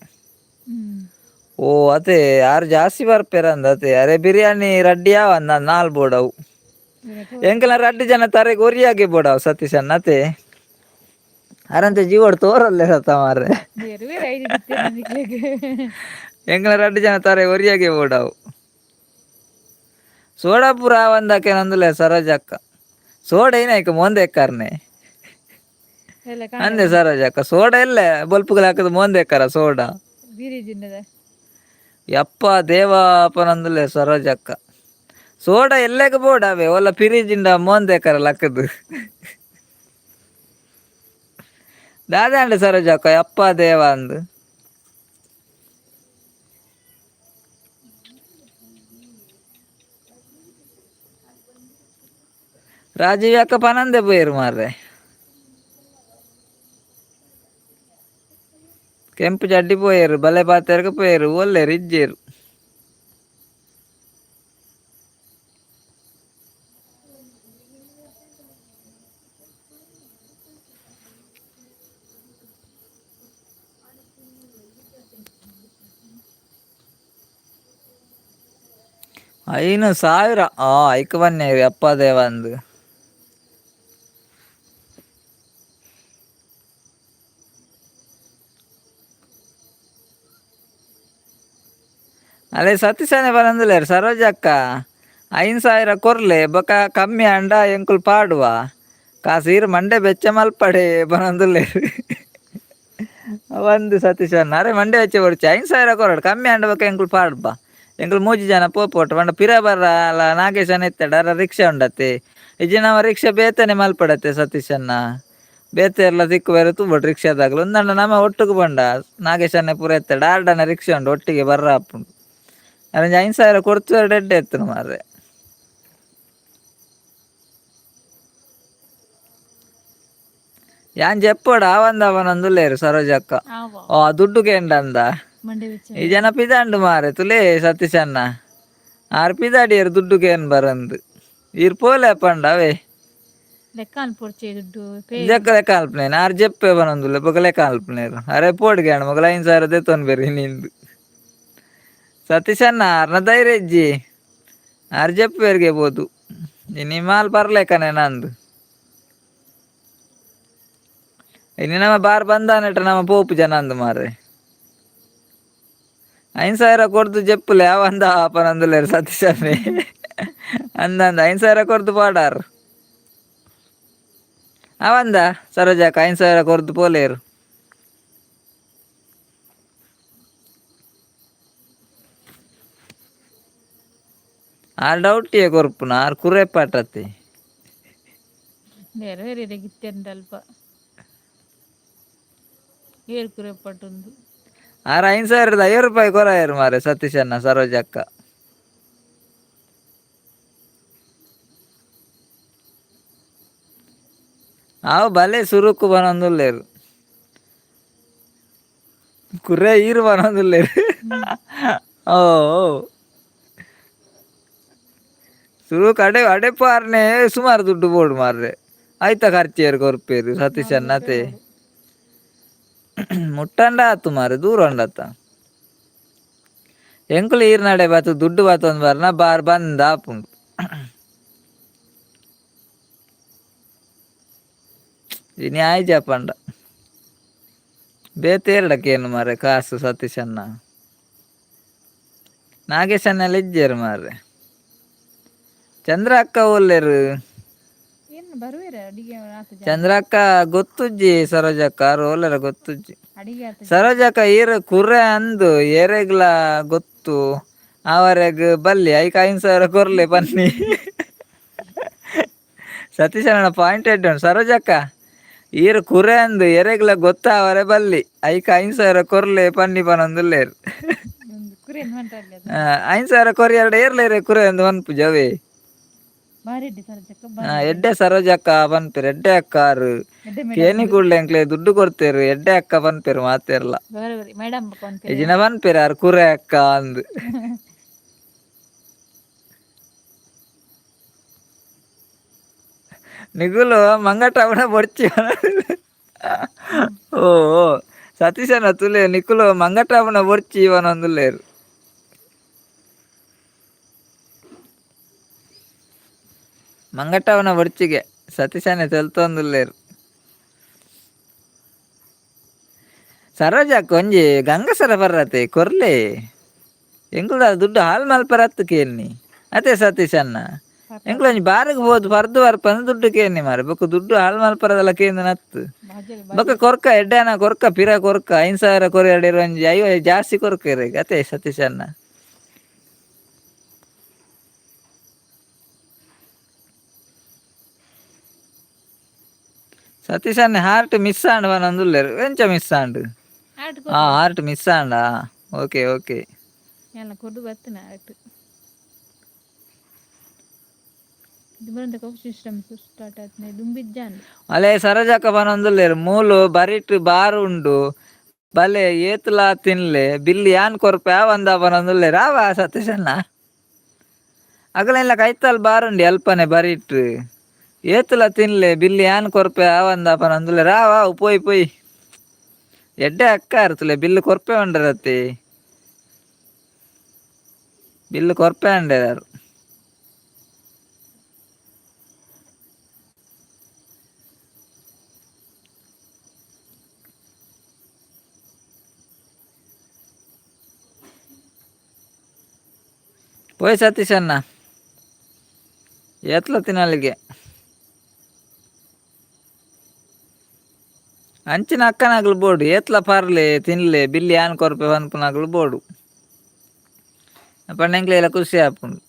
ಓ ಅತೆ ಆರ್ ಜಾಸ್ತಿ ಬರ್ಪೆರ್ ಅಂದ್ ಅತೆ ಅರೆ ಬಿರಿಯಾನಿ ರಡ್ಡಿ ಯಾವ ಅಂದ ನಾಲ್ ಬೋಡವು. ಎಂಕಲ ರಡ್ಡು ಜನ ತರೆಗ್ ಒರಿಯಾಗೆ ಬೋಡವು ಸತೀಶ್ ಅಣ್ಣ ಅತೆ ಅರಂತೆ ಜೀವಡ್ ತೋರಲ್ಲೆ ಸತ ಮಾರ್ರೆ. ಬೇರೆ ಬೇರೆ ಐದು ನಿಕ್ಲೆಗ್. ಎಂಕಲ ರಡ್ಡು ಜನ ತಾರೆ ಒರಿಯಾಗೆ ಬೋಡವು. ಸೋಡಾ ಪೂರ ಆವಂದಕ್ಕೆ ಸರೋಜಕ್ಕ ಸೋಡ ಏನಾಯ್ಕ ಮೋಂದೆ ಎಕ್ಕಾರ್ನೆ. ಎಲ್ಲ. ಅಂದೆ ಸರೋಜಕ್ಕ ಸೋಡಾ ಎಲ್ಲ ಬೊಲ್ಪುಗಳು ಹಾಕದು ಮೋಂದೆ ಎಕ್ಕಾರ ಸೋಡಾ. ಬೀರಿ ಜಿನ್ನದ. ಯಪ್ಪ ದೇವಾಪನಂದುಲೆ ಸರೋಜಕ್ಕ ಸೋಡಾ ಎಲ್ಲೆಗ ಬೋಡಾವೆ ಒಲ್ಲ ಪಿರಿಜಿಂಡ ಮೋಂದೆ ಎಕ್ಕಾರ ಲಕ್ಕದು ದಾದಾ ಅಂಡೆ ಸರೋಜಕ್ಕ ಯಪ್ಪ ದೇವ ಅಂದು. ರಾಜೀವ್ ಅಕ್ಕ ಪನಂದೆ ಪೋಯೆರ್ ಮಾರ್ರೆ ಕೆಂಪು ಚಡ್ಡಿ ಪೋಯೆರ್ ಬಲೆ ಪಾತೆರ್ಗ ಪೋಯೆರ್ ಒಲ್ಲೆರ್ ಇಜ್ಜೆರ್. 5000 ಆ ಐಕ್ ಬನ್ನಿ ಅಪ್ಪ ದೇವ ಅಂದು. ಅಲ್ಲೇ ಸತೀಶನೇ ಬರಂದಿಲ್ಲೇರು ಸರೋಜಕ್ಕ 5000 ಕೊರ್ಲೆ ಬೊಕ ಕಮ್ಮಿ ಅಂಡ ಎಂಕುಲು ಪಾಡುವ ಕಾಸು ಈರ್ ಮಂಡೆ ಬೆಚ್ಚ ಮಲ್ಪಡೆ ಬರಂದುಲ್ಲೇರು ಒಂದು ಸತೀಶಣ್ಣ ಅರೆ ಮಂಡೆ ಬೆಚ್ಚ ಬೊರ್ಚಿ 5000 ಕೊರಡು ಕಮ್ಮಿ ಅಂಡ ಬೊಕ ಎಂಕುಲು ಪಾಡ್ಬಾ ಎಂಕುಲು ಮೂಜಿ ಜನ ಪೋಪೋಟು ಪಂಡ ಪಿರ ಬರ್ರ ಅಲ್ಲ ನಾಗೇಶನ ಇತ್ತಡ ಅರ ರಿಕ್ಷಾ ಉಂಡತ್ತೆ ಇಜ್ಜಿ ನಮ್ಮ ರಿಕ್ಷಾ ಬೇತನೆ ಮಲ್ಪಡತ್ತೆ ಸತೀಶಣ್ಣ ಬೇತೆ ಎಲ್ಲ ತಿಕ್ಕು ಬೇರೆ ತೂಬೊಟ್ಟು ರಿಕ್ಷಾದಾಗಲು ಒಂದಂಡ ನಮ್ಮ ಒಟ್ಟುಗು ಬಂಡ ನಾಗೇಶನ್ನೇ ಪೂರ ಎತ್ತಡ ಆರ್ಡನ ರಿಕ್ಷಾ ಉಂಡು ಒಟ್ಟಿಗೆ ಬರ್ರ ಆಪುಂಡು ಅರೆಂಜ್ 5000 ಕೊರ್ತು ಎಡ್ಡೆ ಎತ್ತನು ಮಾರ್ರೆ. ಯಾನ್ ಜೆಪ್ಪೋಡು ಆವಂದ ಅವನೊಂದುಲ್ಲೇರು ಸರೋಜಕ್ಕ. ಓ ದುಡ್ಡು ಕೇಂಡಂದ. ಮಂಡೆ ಬೆಚ್ಚ. ಈ ಜನ ಪಿದಾಂಡು ಮಾರೆ ತುಲೇ ಸತೀಶಣ್ಣ ಆರ್ ಪಿದಾಡಿಯರು ದುಡ್ಡು ಕೇನ್ ಬರಂದು ಈರ್ ಪೋಲೆ ಪಂಡ ಅವೇ. ಲೆಕ್ಕ ಅನ್ಪೊಡ್ಚೆ ದುಡ್ಡು ಪೇ. ಜಕ್ಕ ಲೆಕ್ಕ ಅಲ್ಪನೇನು ಆರ್ ಜೆಪ್ಪೆ ಬನೊಂದುಲ್ಲೆ ಬೊಕ ಲೆಕ್ಕ ಅಲ್ಪನೇರು ಅರೆ ಪೋಡ್ಗೆ ಅಣ್ಣ ಮೊಗಲ 5000 ದೆತ್ತೊಂದು ಬೇರೆ ನಿಂದು ಸತೀಶಣ್ಣ ಆರ್ನ ಧೈರ್ಯ ಇಜ್ಜಿ ಆರ್ ಜೆಪ್ಪೇರ್ಗೆ ಬೋದು ಇನಿ ಮಾಲ್ ಬರ್ಲೇಕನೆ ನಂದು. ಇನ್ನು ನಮ್ಮ ಬಾರ್ ಬಂದಾನೆಟ್ಟ ನಮ್ಮ ಪೋಪು ಜನ ಅಂದು ಮಾರ್ರೆ. 5000 ಕೊಡ್ದು ಜೆಪ್ಪುಲೆ ಅವಂದ ಪನಂದುಲ್ಲೇರು ಸತೀಶನ್ನೇ ಅಂದಂದ 5000 ಕೊರ್ದು ಪಾಡಾರು ಅವಂದ ಸರೋಜಕ್ಕ 5000 ಕೊರ್ದು ಪೋಲೇರು. ಆರ್ ಡೌಟಿಯೇ ಕೊರ್ಪುನ ಆರ್ ಕುರೆ ಪಾಟತಿ. ಬೇರೆ ಬೇರೆ ಗಿತ್ತೆಂಡಲ್ಪ ಏರ್ ಕುರೆ ಪಟ್ಟೊಂದು. ಆರ್ 5050 ರೂಪಾಯಿ ಕೊರಾಯರು ಮಾರೆ ಸತೀಶಣ್ಣ ಸರೋಜಕ್ಕ. ಆವು ಬಲೆ ಸುರುಕು ಬನೊಂದುಲ್ಲೇರು ಕುರೆ ಈರು ಬನೊಂದುಲ್ಲೇರು. ಓ ಸುರುಕು ಅಡೆ ಅಡೆಪಾರ್ನೆ ಸುಮಾರು ದುಡ್ಡು ಬೋಡು ಮಾರ್ರೆ. ಆಯ್ತಾ ಖರ್ಚೇರು ಕೊರ್ಪೇರು ಸತೀಶಣ್ಣ ಅತೆ ಮುಟ್ಟಂಡ ಆತು ಮಾರೆ ದೂರ ಉಂಡತ್ತ. ಎಂಕುಲು ಈರ್ ನಡೆ ಬಾತು ದುಡ್ಡು ಬಾತೊಂದು ಬಾರ್ನ ಬಾರ್ ಬಂದ ಆಪುಂಡು. ಇನಿ ಆಯ್ಜ ಪಂಡ ಬೇತೇರಡಕ್ಕೇನು ಮಾರೆ ಕಾಸು ಸತೀಶಣ್ಣ ನಾಗೇಶಣ್ಣ ಇಜ್ಜೇರು ಮಾರ್ರೆ. ಚಂದ್ರ ಅಕ್ಕ ಒಲ್ಲೆರು? ಏನು ಬರುವೇರ ಅಡಿಗೆ ಆತ. ಚಂದ್ರಕ್ಕ ಗೊತ್ತುಜ್ಜಿ, ಸರೋಜಕ್ಕ ರೋಲರ ಗೊತ್ತುಜ್ಜಿ. ಅಡಿಗೆ ಆತ. ಸರೋಜಕ್ಕ ಈರ್ ಕುರ್ರೆ ಅಂದು ಏರೆಗ್ಲ ಗೊತ್ತು ಆವರೆಗ್ ಬಲ್ಲಿ ಐಕ್ 5000 ಕೊರ್ಲೆ ಬನ್ನಿ. ಸತೀಶಣ್ಣ ಪಾಯಿಂಟ್ ಎಡ್ ಉಂಟು. ಸರೋಜಕ್ಕ ಈರ್ ಕುರೆ ಅಂದು ಎರೆಗ್ಲ ಗೊತ್ತಾವರೆ ಬಲ್ಲಿ ಐಕ್ 5000 ಕೊರ್ಲೆ ಪನ್ನಿ ಪನೊಂದುಲ್ಲೇರು. ಒಂದು ಕುರೆ ಮಾಡ್ತಾರೆ ಅದು. 5000 ಕೊರಿ ಎರಡು ಏರ್ಲೇರೆ ಕುರೆ ಅಂದು ಪನ್ಪುಜವೇ. ಬಾರಿ ಎಡ್ಡೆ ಸರೋಜಕ್ಕ. ಎಡ್ಡೆ ಸರೋಜಕ್ಕ ಪನ್ಪೆರ್ ಎಡ್ಡೆ ಅಕ್ಕಾರು. ಎಡ್ಡೆ. ಕೇನಿ ಕೂಡ್ಲೆ ಎಂಕ್ಲೆ ದುಡ್ಡು ಕೊಡ್ತೇರು ಎಡ್ಡೆ ಅಕ್ಕ ಪನ್ಪೆರ್ ಮಾತೆರ್ಲ. ಬರೋಬರಿ ಮೇಡಮ್ ಪನ್ಪೆರ್. ಇಜಿನ ಪನ್ಪೆರ್ ಆರ್ ಕುರೆ ಅಕ್ಕ ಅಂದು. ನಿಗುಲು ಮಂಗಟ ಅವನ ಬೊಡ್ಚಿ. ಓ ಸತೀಶನ ತುಲೆ ನಿಕುಲು ಮಂಗಟಾಪನ ಬೊಡ್ಚಿ ಇವನೊಂದುಲ್ಲೇರು. ಮಂಗಟ್ಟವನ ಬೊಡ್ಚಿಗೆ ಸತೀಶನೇ ತೆಲ್ತೊಂದುಲ್ಲೇರು. ಸರೋಜಕ್ಕ ಒಂಜಿ ಗಂಗಸರ ಬರ್ರತೆ ಕೊರ್ಲೆ ಎಂಕುಲ ದುಡ್ಡು ಹಾಲ್ ಮಲ್ಪರತ್ತು ಕೇನ್ನಿ ಅದೇ ಸತೀಶಣ್ಣ. ಎಂಕುಲು ಒಂಜಿ ಬಾರಿಗೆ ಪೋದು ಪರ್ದು ಬರ್ಪಂದು ದುಡ್ಡು ಕೇನ್ನಿ ಮಾರೆ. ಬೊಕ್ಕ ದುಡ್ಡು ಹಾಲ್ ಮಲ್ಪರದಲ್ಲ ಕೇಂದ್ರ ನತ್ತು. ಬೊಕ್ಕ ಕೊರ್ಕ ಎಡ್ಡೆನ ಕೊರ್ಕ ಪಿರ ಕೊರ್ಕ 5000 ಕೊರಿ ಎರಡು ಒಂಜಿ 50 ಜಾಸ್ತಿ ಕೊರ್ಕ ಇರೆಗ್ ಅತೆ ಸತೀಶಣ್ಣ. ಸತೀಶಣ್ಣ ಹಾರ್ಟ್ ಮಿಸ್ ಆಂಡ್ ಪನೊಂದುಲ್ಲೆರ್ ಎಂಚ ಮಿಸ್ ಆಂಡ್? ಆಟ್. ಆ ಹಾರ್ಟ್ ಮಿಸ್ ಆಂಡಾ? Okay okay. ಎಲ್ಲ ಕೊಡು ಬತ್ತಿನ ಆಟ್ ಇದು cook system start ಆತ್ನೆ ದುಂಬಿಜ್ಜಾನ್. ಅಲೆ ಸರೋಜಕ್ಕ ಪನೊಂದುಲ್ಲೆರ್ ಮೂಲು ಬರಿಟ್ ಬಾರ್ ಉಂಡು ಬಲೆ ಏತ್ಲಾ ತಿನ್ಲೆ ಬಿಲ್ ಯಾನ್ ಕೊರ್ಪೆ ಆವಂದ ಪನೊಂದುಲ್ಲೆರ್. ಆವಾ ಸತೀಶಣ್ಣ ಅಗಲೆಲ್ಲ ಕೈತಲ್ ಬಾರ್ ಉಂಡು ಅಲ್ಪನೆ ಬರಿಟ್ ಏತ್ಲ ತಿನ್ಲೆ ಬಿಲ್ ಯಾನ್ ಕೊರ್ಪೆ ಆವಂದ ಪನೊಂದುಲ್ಲೆರ್. ಆವಾ ಪೋಯ್ ಪೋಯ್ ಎಡ್ಡೆ ಅಕ್ಕ ಅರ್ತಲೆ ಬಿಲ್ ಕೊರ್ಪೆ ಉಂಡರತಿ ಬಿಲ್ ಕೊರ್ಪೆ ಅಂಡೇರು. ಪೋಯ್ ಸತೀಶಣ್ಣ ಏತ್ಲ ತಿನ್ನಲಿಗೆ ಅಂಚಿನ ಅಕ್ಕನಾಗ್ಲು ಬೋಡು ಏತ್ಲ ಪಾರ್ಲೆ ತಿನ್ಲೆ ಬಿಲ್ ಯಾನ್ ಕೊರ್ಪೆ ಪನ್ಪುನಾಗ್ಲು ಬೋಡು ಪಂಡ ಎಂಕ್ಲೆಲ ಖುಷಿ ಆಪುಂಡು.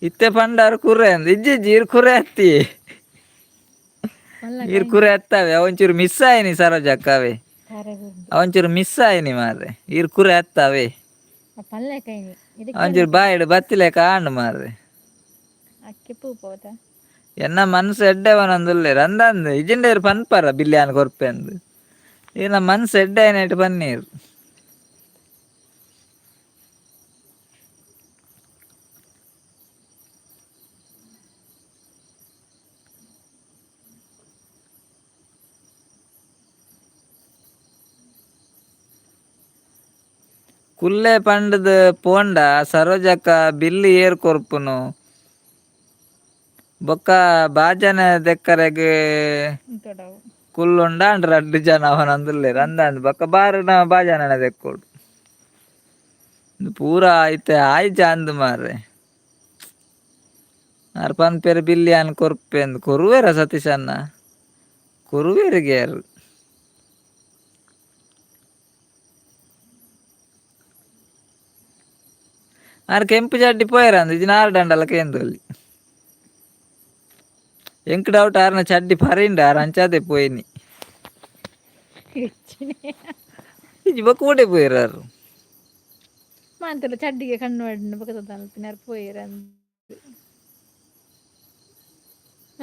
ಇತ್ತೆ ಪಂಡಾರ್ ಕುರ್ರೆ ಅಂದ್ ಇಜ್ಜಿ ಇಜ್ಜಿ ಇರ್ ಕುರೆ ಅತ್ತಿ. ಇರ್ ಕುರೆ ಅತ್ತಾವೆ ಅವಂಚೂರು ಮಿಸ್ ಆಯ್ನಿ ಸರೋಜಕ್ಕ ಅವೇ. ಅವಂಚೂರು ಮಿಸ್ ಆಯ್ನಿ ಮಾರ್ರೆ ಇರ್ ಕುರೆ ಅತ್ತಾವೆ. ಅವಂಚೂರು ಬಾಯಿಡ್ ಬತ್ತಿಲೆಕ ಆಂಡ್ ಮಾರ್ರೆ. ಎನ್ನ ಮನಸ್ಸು ಎಡ್ಡೆ ಪನೊಂದುಲ್ಲೆರ್ ಅಂದಂದ್ ಇಜಿಂಡ ಇರ್ ಪನ್ಪರ ಬಿಲ್ಯಾನ್ ಕೊರ್ಪೆ ಅಂದ್ ಈರ್ನ ಮನಸ್ಸು ಎಡ್ಡೆ ಆಯ್ನೈಟ್ ಪನ್ನೀರ್. ಕುಲ್ಲೆ ಪಂಡ್ದ್ ಪೋಂಡ ಸರೋಜಕ್ಕ ಬಿಲ್ ಏರ್ ಕೊರ್ಪುನು? ಬೊಕ್ಕ ಬಾಜನ ದೆಕ್ಕರೆಗ್ ಉಂತೊಡವು. ಕುಲ್ಲುಂಡ ಅಂಡ್ ರಡ್ಡ್ ಜನ ಅವನಂದುಲ್ಲೆರ್ ಅಂದಂದ್ ಬೊಕ್ಕ ಬಾರುನ ಬಾಜನನ ದೆಕ್ಕೊಡು. ಇಂದು ಪೂರ ಐತೆ ಆಯ್ಜ ಅಂದ್ ಮಾರ್ರೆ. ಆರ್ ಪನ್ಪೆರ್ ಬಿಲ್ ಯಾನ್ ಕೊರ್ಪೆಂದ್ ಕೊರುವೆರ ಸತೀಶಣ್ಣ ಕೊರುವೆರ್ಗೆ ಆರ್. ಆರ್ ಕೆಂಪು ಚಡ್ಡಿ ಪೋಯೆರ್ ಅಂದ್ ಇಜ್ಜಿನ ಆರ್ ದಂಡಲ ಕೇಂದೊಲಿ. ಎಂಕ್ ಡೌಟ್ ಆರ್ನ ಚಡ್ಡಿ ಪರಿಂಡ ಆರ್ ಅಂಚಾದೆ ಪೋಯಿನಿ. ಹೆಚ್ಚಿನೆ. ಇಜ್ಜಿ ಬೊಕ್ಕ ಓಡೆ ಪೋಯೆರ್ ಆರ್. ಮಾಂತೆಲ ಚಡ್ಡಿಗೆ ಕಣ್ಣು ಅಡ್ನ ಬೊಕ ದಾದ ಪೋಯೆರ್ ಅಂದ್.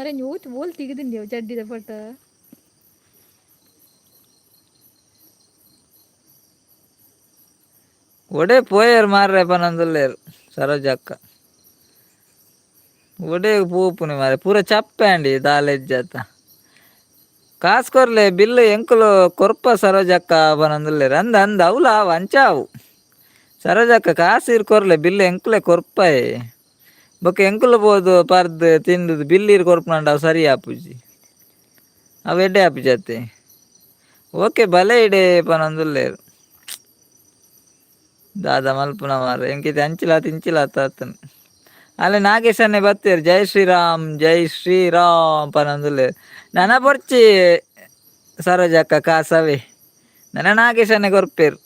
ಅರೆ ಓತ್ ಓಲ್ ತಿಗದಿಂಡಿ ಅವು ಚಡ್ಡಿದ ಫೋಟೋ. ಒಡೆ ಪೋಯೆರ್ ಮಾರ್ರೆ ಪನೊಂದುಲ್ಲೆರ್ ಸರೋಜಕ್ಕ. ಒಡೆ ಪೋಪುನಿ ಮಾರ್ರೆ ಪೂರ ಚಪ್ಪೆ ಆಂಡಿ ದಾಲ ಇಜ್ಜತ. ಕಾಸ್ ಕೊರ್ಲೆ ಬಿಲ್ ಎಂಕುಲು ಕೊರ್ಪ ಸರೋಜಕ್ಕ ಪನೊಂದುಲ್ಲೆರ್ ಅಂದ್ ಅಂದ್ ಅವ್ಲ ಆವು ಅಂಚ ಆವು. ಸರೋಜಕ್ಕ ಕಾಸ್ ಇರ್ ಕೊರ್ಲೆ ಬಿಲ್ ಎಂಕುಲೆ ಕೊರ್ಪಯೆ. ಬೊಕ್ಕ ಎಂಕುಲು ಪೋದು ಪರ್ದ್ ತಿಂದುದು ಬಿಲ್ ಇರ್ ಕೊರ್ಪುನಂಡ ಅವು ಸರಿ ಆಪುಜಿ. ಅವು ಎಡ್ಡೆ ಆಪುಜಿ ಅತ್ತೆ. ಓಕೆ ಬಲೆ ಇಡೆ ಪನೊಂದುಲ್ಲೆರ್. ದಾದ ಮಲ್ಪುನ ಮಾರ್ರೆ ಎಂಕಿತೆ ಅಂಚಿಲಾತ್ ಇಂಚಿಲಾತ್ ಆತುಂಡು. ಅಲೆ ನಾಗೇಶನ್ನೇ ಬತ್ತೆರ್ ಜೈ ಶ್ರೀರಾಮ್ ಜೈ ಶ್ರೀರಾಮ್ ಪನೊಂದುಲ್ಲೆರ್. ನನ ಬೊರ್ಚಿ ಸರೋಜಕ್ಕ ಕಾಸವೇ ನನ ನಾಗೇಶನ್ನೇ ಕೊರ್ಪೆರ್.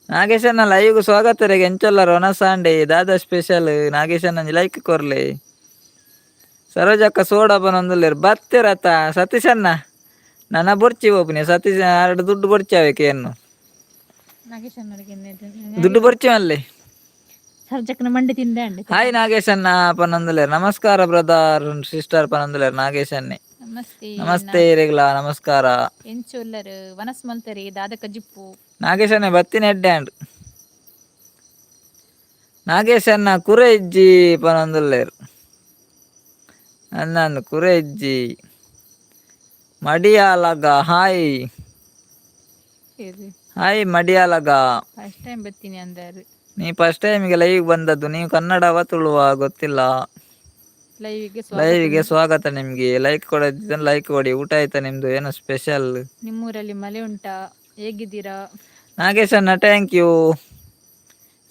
ನಾಗೇಶಣ್ಣ ಲೈವ್ಗ್ ಸ್ವಾಗತ ರೆಗ್ ಎಂಚೊಲ್ಲರ್ ವನಸಾಂಡೆ ದಾದ ಸ್ಪೆಷಲ್ ನಾಗೇಶಣ್ಣ ಒಂಜಿ ಲೈಕ್ ಕೊರ್ಲೆ. ಸರೋಜಕ್ಕ ಸೋಡಾ ಪನೊಂದುಲ್ಲೆರ್ ಬತ್ತೆರತ ಸತೀಶಣ್ಣ ನನ ಬೊರ್ಚಿ ಪೋಪುನಿ ಸತೀಶ್ ಆರ್ಡ್ ದುಡ್ಡು ಬೊರ್ಚಿ ಅವೇಕ್ ಎನ್ನು. ದುಡ್ಡು ಬೊರ್ಚಿ ಮಲ್ಲೆ. ಸರ್ಜಕ್ಕನ ಮಂಡೆ ತಿಂದೆ ಅಂಡೆ. ಹಾಯ್ ನಾಗೇಶಣ್ಣ ಪನೊಂದುಲ್ಲೆರ್ ನಮಸ್ಕಾರ ಬ್ರದರ್ ಸಿಸ್ಟರ್ ಪನೊಂದುಲ್ಲೆರ್ ನಾಗೇಶಣ್ಣೆ. ನಮಸ್ತೆ. ನಮಸ್ತೆ ಇರೆಗ್ಲಾ ನಮಸ್ಕಾರ. ಎಂಚೊಲ್ಲರ್ ವನಸ್ ಮಲ್ತೆರೆ ದಾದ ಕಜಿಪ್ಪು. ನಾಗೇಶಣ್ಣ ಬತ್ತಿನ ಎಡ್ಡೆ ಆಂಡ್. ನಾಗೇಶಣ್ಣ ಕುರೆ ಇಜ್ಜಿ ಪನೊಂದುಲ್ಲೆರ್. ಅಂದಂದ್ ಕುರೆ ಇಜ್ಜಿ. ಮಡಿಯಾಲಗ ಹಾಯ್. ಹಾಯ್ ಮಡಿಯಾಲಗ. ಫಸ್ಟ್ ಟೈಮ್ ಬತ್ತೀನಿ ಅಂದಾರು. ನೀ ಫಸ್ಟ್ ಟೈಮಿಗೆ ಲೈವ್ ಬಂದದ್ದು ನೀವು ಕನ್ನಡವ ತುಳುವ ಗೊತ್ತಿಲ್ಲ. ಲೈವ್ಗೆ ಲೈವ್ಗೆ ಸ್ವಾಗತ ನಿಮ್ಗೆ. ಲೈಕ್ ಕೊಡದಿದ್ದರೆ ಲೈಕ್ ಕೊಡಿ. ಊಟ ಆಯ್ತಾ ನಿಮ್ದು? ಏನು ಸ್ಪೆಷಲ್? ನಿಮ್ಮೂರಲ್ಲಿ ಮಳೆ ಉಂಟಾ? ಹೇಗಿದ್ದೀರಾ? ನಾಗೇಶಣ್ಣ thank you.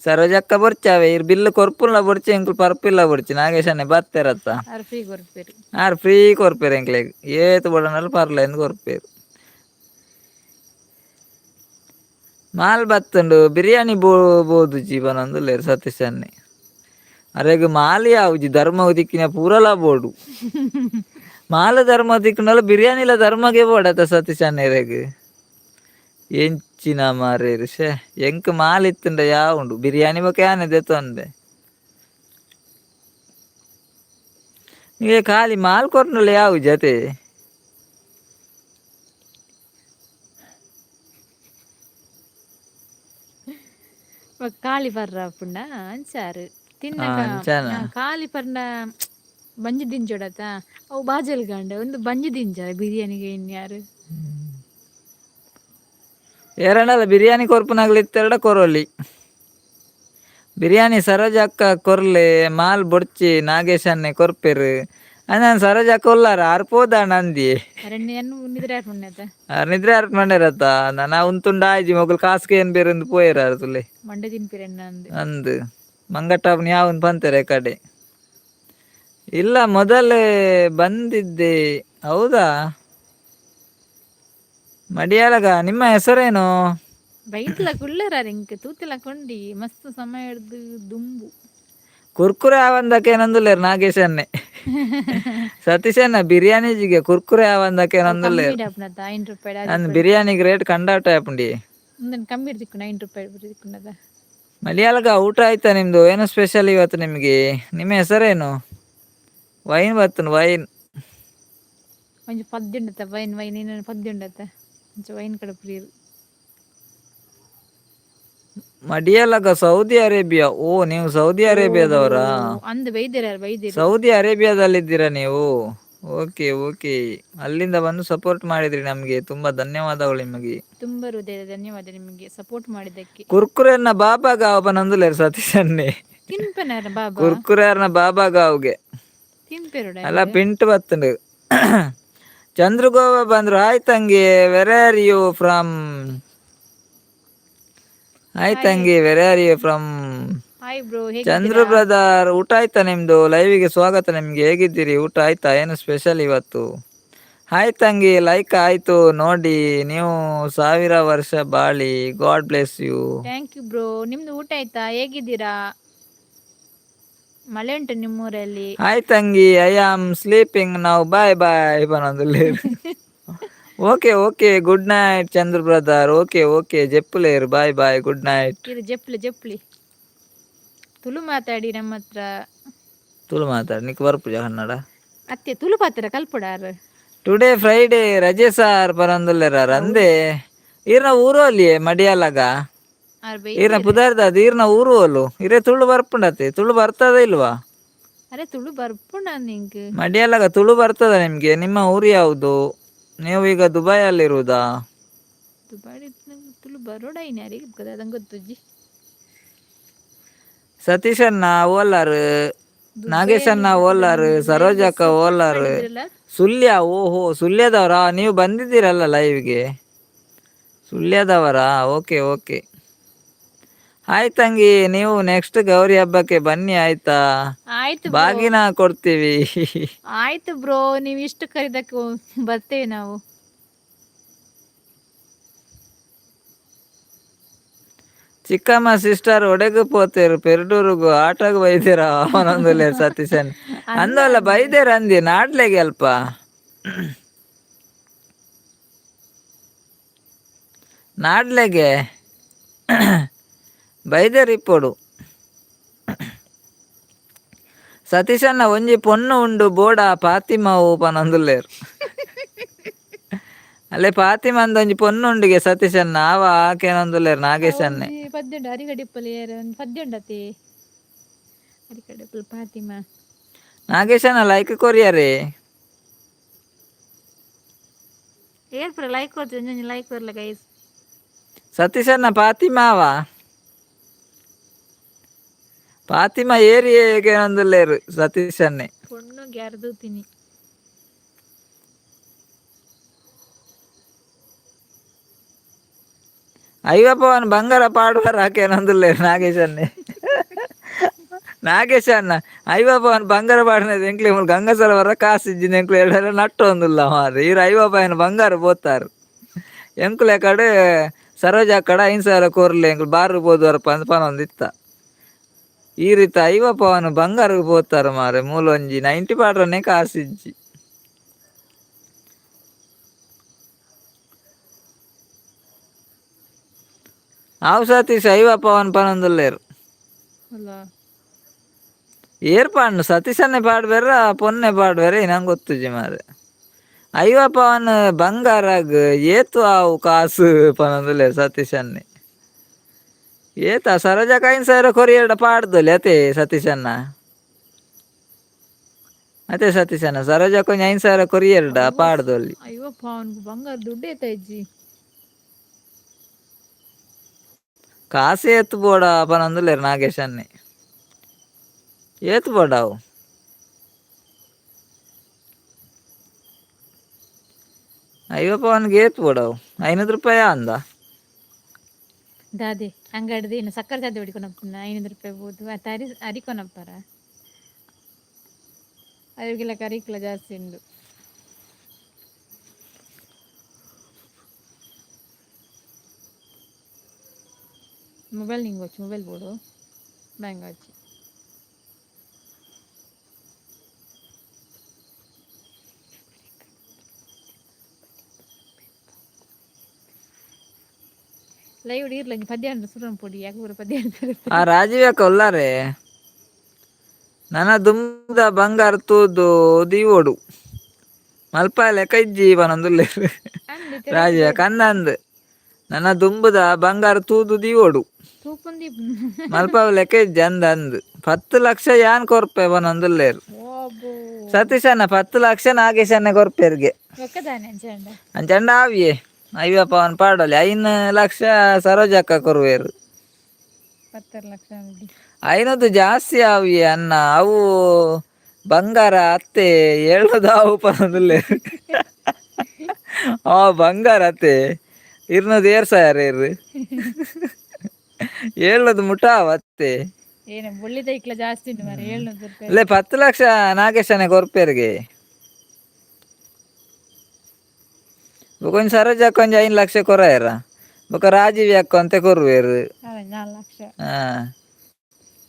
ಸರೋಜಕ್ಕ ಬೊರ್ಚಾವೆ ಇರ್ ಬಿಲ್ ಕೊರ್ಪುಲ್ಲ ಬೊರ್ಚಿ ಎಂಕುಲು ಪರ್ಪಿಲ್ಲ ಬೊರ್ಚಿ ನಾಗೇಶಣ್ಣೆ ಬತ್ತೆರತ್ತ. ಆರ್ ಫ್ರೀ ಕೊರ್ಪೆರ್. ಆರ್ ಫ್ರೀ ಕೊರ್ಪೆರ್ ಎಂಕ್ಲೆಗ್ ಏತ್ ಬೋಡಂಡಲ ಪರ್ಲ ಎಂದ್ ಕೊರ್ಪೆರ್. ಮಾಲ್ ಬತ್ತುಂಡು ಬಿರಿಯಾನಿ ಬೋದುಜಿ ಪನೊಂದುಲ್ಲೆರ್ ಸತೀಶ್ ಅಣ್ಣೆ. ಅರೆಗ್ ಮಾಲ್ ಯಾವುಜಿ ಧರ್ಮಗ್ ತಿಕ್ಕಿನ ಪೂರಲ ಬೋಡು. ಮಾಲ್ ಧರ್ಮ ತಿಕ್ಕುಂಡಲ ಬಿರಿಯಾನಿಲ ಧರ್ಮಗೆ ಬೋಡತ್ತ ಸತೀಶ್ ಅಣ್ಣೆರೆಗ್. ಎಂಚಿನ ಮಾರ್ರೆರ್ ಶೇ ಎಂಕ್ ಮಾಲ್ ಇತ್ತುಂಡ ಯಾವುಂಡು ಬಿರಿಯಾನಿ ಬೊಕ ಯಾನೆ ದೆತೊಂದೆ. ಏ ಖಾಲಿ ಮಾಲ್ ಕೊರ್ಂಡಲ ಯಾವುಜಿ ಅತೆ. ಖಾಲಿ ಪರ್ರ ಪುಂಡ ಅಂಚಾರು ತಿನ್ನಕ. ಅಂಚನ. ಖಾಲಿ ಪರ್ಂಡ ಬಂಜಿ ದಿಂಜೊಡತ ಅವು ಬಾಜಲ್ ಗಾಂಡ ಒಂದು ಬಂಜಿ ದಿಂಜ ಬಿರಿಯಾನಿಗೆ ಇನ್ಯಾರು. ಏರಂಡಲ ಬಿರಿಯಾನಿ ಕೊರ್ಪುನಗ್ಲು ಇತ್ತೆರಡ ಕೊರೊಲಿ. ಬಿರಿಯಾನಿ ಸರೋಜಕ್ಕ ಕೊರ್ಲೆ ಮಾಲ್ ಬೊರ್ಚಿ ನಾಗೇಶನ್ನೆ ಕೊರ್ಪೆರ್. ಅಂದಾನ್ ಸರೋಜಕ್ಕ ಉಲ್ಲಾರ ಆರ್ ಪೋದಾಂಡ ಅಂದಿಯೆ. ಅರಣ್ಯ ನಿದ್ರೆ ಆಪುಂಡತ. ಆರ್ ನಿದ್ರೆ ಆರ್ ಮಂಡೇರತ್ತ ನಾ ಉಂತುಂಡ ಆಯ್ಜಿ ಮೊಗಲ್ ಕಾಸ್ಗೆ ಏನ್ ಬೇರೆಂದು ಪೋಯೆರ್ ಆರ್ ತುಲೆ. ಮಂಡೆ ತಿನ್ಪಿರೆಣ್ಣ ಅಂದ್. ಅಂದ್ ಮಂಗಟ್ಟಾಪುನ ಯಾವನ್ ಪಂತೆರೆ ಕಡೆ. ಇಲ್ಲ ಮೊದಲೇ ಬಂದಿದ್ದೆ ಹೌದಾ? ಮಡಿಯಾಲಗ ನಿಮ್ಮ ಹೆಸರೇನು? ಬೈತ್ಲ ಕುಲ್ಲರ ಇಂಕ್ ತೂತಿಲ ಕೊಂಡಿ ಮಸ್ತ್ ಸಮಯ ಹಿಡ್ದು ದುಂಬು. ಕುರ್ಕುರೆ ಆವಂದಕ್ಕೆ ಏನಂದುಲ್ಲೇರ್ ನಾಗೇಶನ್ನೇ. ಸತೀಶಣ್ಣ ಬಿರಿಯಾನಿ ಜಿಗೆ ಕುರ್ಕುರೆ ಆವಂದಕ್ಕೆ ಏನಂದುಲ್ಲೇರ್. ಕಮ್ಮಿ ಆಪುನತ 5 ರೂಪಾಯಿ. ಅಂದ್ ಬಿರಿಯಾನಿಗೆ ರೇಟ್ ಕಂಡಾಟ ಆಪುಂಡಿ. ಉಂದೆನ್ ಕಮ್ಮಿ ತಿಕ್ಕುಂಡು 5 ರೂಪಾಯಿ ತಿಕ್ಕುಂಡದ. ಮಲಯಾಳಗ ಊಟ ಆಯ್ತಾ ನಿಮ್ದು? ಏನು ಸ್ಪೆಷಲ್ ಇವತ್ತು ನಿಮಗೆ? ನಿಮ್ಮ ಹೆಸರೇನು? ವೈನ್ ಬತ್ತುಂಡು ವೈನ್. ಒಂಜಿ ಪದ್ಯ ಉಂಡತ ವೈನ್ ವೈನ್ ಇನ್ನೊಂದು ಪದ್ಯ ಉಂಡತ ಒಂಚ ವೈನ್ ಕಡೆ ಪ್ರಿಯರು. ಮಡಿಯಲಗ ಸೌದಿ ಅರೇಬಿಯಾ. ಓ ನೀವು ಸೌದಿ ಅರೇಬಿಯಾದವರಾ? ಅಂದ್ ಬೈದೇರ ಬೈದೇರು. ಸೌದಿ ಅರೇಬಿಯಾದಲ್ಲಿದ್ದೀರಾ ನೀವು? ಓಕೆ ಓಕೆ, ಅಲ್ಲಿಂದ ಬಂದು ಸಪೋರ್ಟ್ ಮಾಡಿದ್ರಿ ನಮಗೆ, ತುಂಬಾ ಧನ್ಯವಾದಗಳು ನಿಮಗೆ. ತುಂಬ ಹೃದಯದ ಧನ್ಯವಾದ ನಿಮಗೆ ಸಪೋರ್ಟ್ ಮಾಡಿದ್ದಕ್ಕೆ. ಕುರ್ಕುರೆನ್ನ ಬಾಬಾ ಗಾವ್ ಪನೊಂದುಲ್ಲೆರ್ ಸತೀಶನ್ನೇ. ತಿನ್ಪನಾರ ಬಾಬಾ. ಕುರ್ಕುರೆರ್ನ ಬಾಬಾ ಗಾವ್ಗೆ. ತಿನ್ಪೇರುಡ. ಅಲ್ಲ ಪಿಂಟ್ ಬತ್ತುಂಡು. ಚಂದ್ರು ಗೋವಾ ಬಂದ್ರು. ಹಾಯ್ ತಂಗಿ, where are you from? Hi ತಂಗಿ, where are you from? Hi bro. Chandru brother, ಊಟ ಆಯ್ತಾ ನಿಮ್ದು? ಲೈವಿಗೆ ಸ್ವಾಗತ ನಿಮ್ಗೆ. ಹೇಗಿದ್ದೀರಿ? ಊಟ ಆಯ್ತಾ? ಏನು ಸ್ಪೆಷಲ್ ಇವತ್ತು? ಹಾಯ್ ತಂಗಿ, ಲೈಕ್ ಆಯ್ತು ನೋಡಿ. ನೀವು 1000 ವರ್ಷ ಬಾಳಿ. God bless you. Thank you bro. ನಿಮ್ದು ಊಟ ಆಯ್ತಾ? ಹೇಗಿದ್ದೀರಾ? ಮಳೆ ಉಂಟು ನಿಮ್ಮೂರಲ್ಲಿ? ಹಾಯ್ ತಂಗಿ, I am sleeping ನಾವು, ಬಾಯ್ ಬಾಯ್ ಬನೊಂದು. Okay okay, good night Chandru brother. Okay okay, ಜೆಪ್ಪುಲೇರು, ಬಾಯ್ bye, good night. ಇದು ಜಪ್ಲಿ ಜಪ್ಲಿ ತುಳು ಮಾತಾಡಿ ನಮ್ಮ ಹತ್ರ. ತುಳು ಮಾತಾಡಿ ನಿಕ್ ಬರ್ಪುಜ ಕನ್ನಡ? ಅತ್ತೆ ತುಳು ಪಾತ್ರ ಕಲ್ಪಡಾರ. ಟುಡೇ ಫ್ರೈಡೇ ರಜೆ ಸಾರ್ ಪರಂದುಲ್ಲೆರ ರಂದೆ. ಈರ್ನ ಊರು ಅಲ್ಲಿಯೇ ಮಡಿಯಾಲಗ. ಆರ್ ಬೈ. ಈರ್ನ ಪುದಾರ್ದ ಅದು ಈರ್ನ ಊರು ಅಲ್ಲು. ಇರೇ ತುಳು ಬರ್ಪುಂಡತೆ? ತುಳು ಬರ್ತದ ಇಲ್ವಾ? ಅರೆ ತುಳು ಬರ್ಪುಂಡ ನಿಂಕ್. ಮಡಿಯಾಲಗ ತುಳು ಬರ್ತದ ನಿಮ್ಗೆ? ನಿಮ್ಮ ಊರು ಯಾವುದು? ನೀವು ಈಗ ದುಬೈಯಲ್ಲಿರುವುದಾ? ದುಬಾಡಿ ತುಳು ಬರೋಡ ಇನ್ಯಾರಿಗೆ ಅದಂಗೆ ಗೊತ್ತುಜ್ಜಿ. ಸತೀಶಣ್ಣ ಓಲಾರು, ನಾಗೇಶಣ್ಣ ಓಲಾರು, ಸರೋಜಕ್ಕ ಓಲಾರು. ಸುಳ್ಯ, ಓಹೋ ಸುಳ್ಯದವರಾ ನೀವು? ಬಂದಿದ್ದೀರಲ್ಲ ಲೈವ್ಗೆ, ಸುಳ್ಯದವರಾ? Okay okay. ಆಯ್ತು ತಂಗಿ, ನೀವು ನೆಕ್ಸ್ಟ್ ಗೌರಿ ಹಬ್ಬಕ್ಕೆ ಬನ್ನಿ ಆಯ್ತಾ? ಆಯ್ತು. ಬಾಗಿನ ಕೊಡ್ತೀವಿ. ಆಯ್ತು ಬ್ರೋ, ನೀವು ಇಷ್ಟು ಕರೆದಕ್ಕೆ ಬರ್ತೇವೆ ನಾವು. ಚಿಕ್ಕಮ್ಮ ಸಿಸ್ಟರ್ ಒಡೆಗು ಪೋತೇರು? ಪೆರ್ಡೂರುಗು ಆಟೋಗು ಬೈದೇರ ಅವನೊಂದುಲೆ ಸತೀಶನ್ ಅಂದಲ್ಲ. ಬೈದೇರ ಅಂದಿ ನಾಡ್ಲೆಗೆ ಅಲ್ಪ. ನಾಡ್ಲೆಗೆ ಬೈದೇರ್ ಇಪ್ಪೊಡು. ಸತೀಶನ್ನ ಒಂಜಿ ಪೊಣ್ಣು ಉಂಡು ಬೋಡ ಪಾತಿಮಾವು ಪನೊಂದುಲ್ಲೇರು. ಅಲ್ಲೇ ಪಾತಿಮಂದ ಒಂಜಿ ಪೊಣ್ಣು ಉಂಡುಗೆ ಸತೀಶನ್ನ ಅವ ಆಕೆನೊಂದುಲ್ಲೇರು ನಾಗೇಶನ್ನೇ. ಒಂಜಿ ಪದ್ಯ ಉಂಡು ಅರಿಗಡಿಪ್ಪಲಿ ಏರ್ ಒಂದು ಪದ್ಯ ಉಂಡತಿ ಅರಿಗಡಿಪ್ಪಲ್ ಫಾತಿಮಾ. ನಾಗೇಶನ ಲೈಕ್ ಕೊರಿಯರೇ. ಏರ್ ಪೂರ ಲೈಕ್ ಕೊಡ್ತೀವಿ, ಒಂಜೊಂಜಿ ಲೈಕ್ ಕೊರ್ಲ ಗೈಸ್. ಸತೀಶನ್ನ ಪಾತಿಮಾವ ಪಾತಿಮಾ ಏರಿಯೇಗೆ ಒಂದುಲ್ಲೇರು ಸತೀಶನ್ನೇ. ಪೊಣ್ಣು ಗ್ಯಾರ್ದು ತಿನ್ನಿ. ಅಯ್ಯಪ್ಪವನ್ ಬಂಗಾರ ಪಾಡುವರ ಆಕೆನೊಂದುಲ್ಲೇರು ನಾಗೇಶನ್ನೇ. ನಾಗೇಶನ್ನ ಅಯ್ಯಪ್ಪವನ್ ಬಂಗಾರ ಪಾಡಿನದು ಎಂಕ್ಲೆ ಮೂಲು ಗಂಗಸರ ವರ ಕಾಸಿಜ್ಜಿನ ಎಂಕ್ಲೆ ಎರಡೆಲ್ಲ ನಟ್ಟು ಒಂದುಲ್ಲ ಮಾರ್ರೆ. ಈರು ಅಯ್ಯಪ್ಪನ ಬಂಗಾರ ಬೋತಾರು. ಎಂಕುಲೆ ಕಡೆ ಸರೋಜ ಕಡೆ 5000 ಕೋರ್ಲೆ ಎಂಕುಲು ಬಾರು ಬೋದುವರಪ್ಪ ಅಂದ್ ಪನೊಂದಿತ್ತ. ಈ ರೀತಿ ಐವಪ್ಪವನು ಬಂಗಾರಗ್ ಪೋತಾರ ಮಾರೆ. ಮೂಲೊಂಜಿ 90 ಪಾಡ್ರನೆ ಕಾಸಿಜ್ಜಿ. ಆವು ಸತೀಶ್ ಐವಪ್ಪವನ್ ಪನೊಂದುಲ್ಲೇರು. ಅಲ್ಲ. ಏರ್ ಪಾಡ್ನು? ಸತೀಶನ್ನೇ ಪಾಡ್ಬೇರ ಪೊನ್ನೆ ಪಾಡ್ಬೇರ ನಂಗೆ ಗೊತ್ತುಜಿ ಮಾರೆ. ಐವಪ್ಪವನ್ ಬಂಗಾರಗ್ ಏತು ಆವು ಕಾಸು ಪನೊಂದುಲ್ಲೇರು ಸತೀಶನ್ನೇ. ಏತ ಸರೋಜಕ್ಕ 5000 ಕೊರಿಯರ್ಡ ಪಾಡ್ದೊಲಿ ಅತೆ ಸತೀಶನ್ನ. ಅತೆ ಸತೀಶನ್ನ ಸರೋಜಕ್ಕ ಒಂಜಿ 5000 ಕೊರಿಯರ್ಡ ಪಾಡ್ದೊಲಿ. ಅಯ್ಯಪ್ಪ ಅವ್ನಿಗೆ ಬಂಗಾರ ದುಡ್ಡು ಏತ ಇಜ್ಜಿ. ಕಾಸು ಏತ್ ಬೋಡ ಪನೊಂದುಲ್ಲೇರು ನಾಗೇಶನ್ನೇ. ಏತ್ ಬೋಡಾವು? ಅಯ್ಯಪ್ಪವನ್ಗೆ ಏತ್ ಬೋಡಾವು? 500 ರೂಪಾಯಿ ಅಂದ. ದಾದೆ ಅಂಗಡಿದ ಏನು ಸಕ್ಕರೆ ದಾದೆ ಹೊಡಿಕೊನಪ್ಪನ 500 ರೂಪಾಯಿ ಬೋದು ಅತ್ತ ಅರಿ ಅರಿಕೊನಪ್ಪರ ಅರಿಗೆಲ್ಲ ಕರಿಕ್ಲ ಜಾಸ್ತಿ ಉಂಡು. ಮೊಬೈಲ್ ನಿಂಗೆ వచ్చి ಮೊಬೈಲ್ ಬೋಡು ಬ್ಯಾಂಗ್ వచ్చి. ಲೈವ್ ಇರ್ಲ ಪದ್ಯ ಸುರನ್ ಪೊಡಿ ಯಾಕೆ ಪೂರ ಪದ್ಯ. ಆ ರಾಜೀವ್ ಒಲ್ಲಾರೆ ನನ ದುಂಬುದ ಬಂಗಾರ ತೂದು ದೀವೋಡು ಮಲ್ಪ ಲೆಕ್ಕ ಇಜ್ಜಿ ಪನೊಂದುಲ್ಲೇರು. ರಾಜೀವ ಕಂದ ಅಂದ್ ನನ್ನ ದುಂಬುದ ಬಂಗಾರ ತೂದು ದೀವೋಡು. ತೂಪುಂದಿ. ಮಲ್ಪ ಲೆಕ್ಕ ಇಜ್ಜಿ ಅಂದ್ ಅಂದ್. 10 ಲಕ್ಷ ಯಾನ್ ಕೊರ್ಪೆ ಪನೊಂದುಲ್ಲೇರು. ಸತೀಶಣ್ಣ 10 ಲಕ್ಷ ನಾಗೇಶಣ್ಣ ಕೊರ್ಪೆರ್ಗೆ. ಒಕ್ಕದಾನೆ ಅಂಚಂಡ. ಅಂಚಂಡ ಆವಿಯೇ ಅಯ್ಯಪ್ಪ ಅವನ್ ಪಾಡಲಿ 5 ಲಕ್ಷ ಸರೋಜಕ್ಕ ಕೊರುವೇರು. 10 ಲಕ್ಷ. ಐನದ್ದು ಜಾಸ್ತಿ ಆವಿಯೇ ಅನ್ನ ಅವು. ಬಂಗಾರ ಅತ್ತೆ ಏಳ್ನೂರು ಪನೊಂದುಲ್ಲೆ. ಆ ಬಂಗಾರ ಅತ್ತೆ ಇರ್ನದು ಏರ್ಸಾಯಾರ ಇರು ಏಳ್ನದು ಮುಟ ಅತ್ತೆ. ಏನ ಬುಳ್ಳಿದ ಇಕ್ಲ ಜಾಸ್ತಿ ಉಂಟು ಮಾರ್ರೆ, 700 ರೂಪಾಯಿ. ಅಲ್ಲೇ 10 ಲಕ್ಷ ನಾಗೇಶನೇ ಕೊರ್ಪೇರಿಗೆ. ಬೊಕ ಒಂಜಿ ಸರೋಜಕ್ಕ ಒಂಜಿ 5 ಲಕ್ಷ ಕೊರಾಯರ, ಬೊಕ ರಾಜೀವ್ ಅಕ್ಕ ಅಂತೆ ಕೊರುವೇರು. ಅವೇ 4 ಲಕ್ಷ. ಹಾ.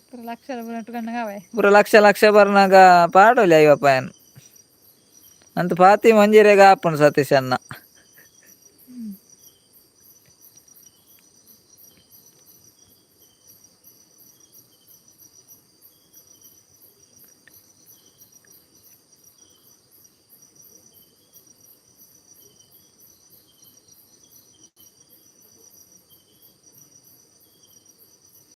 ಪೂರ ಲಕ್ಷ ರೂಪಾಯಿ ಅವೇ. ಪೂರ ಲಕ್ಷ ಲಕ್ಷ ಬರ್ನಾಗ ಪಾಡೋಲಿ ಅಯ್ಯಪ್ಪ ಏನು ಅಂತ ಪಾತಿ ಮಂಜಿರೆಗ ಆಪುಂಡು ಸತೀಶ್ ಅಣ್ಣ.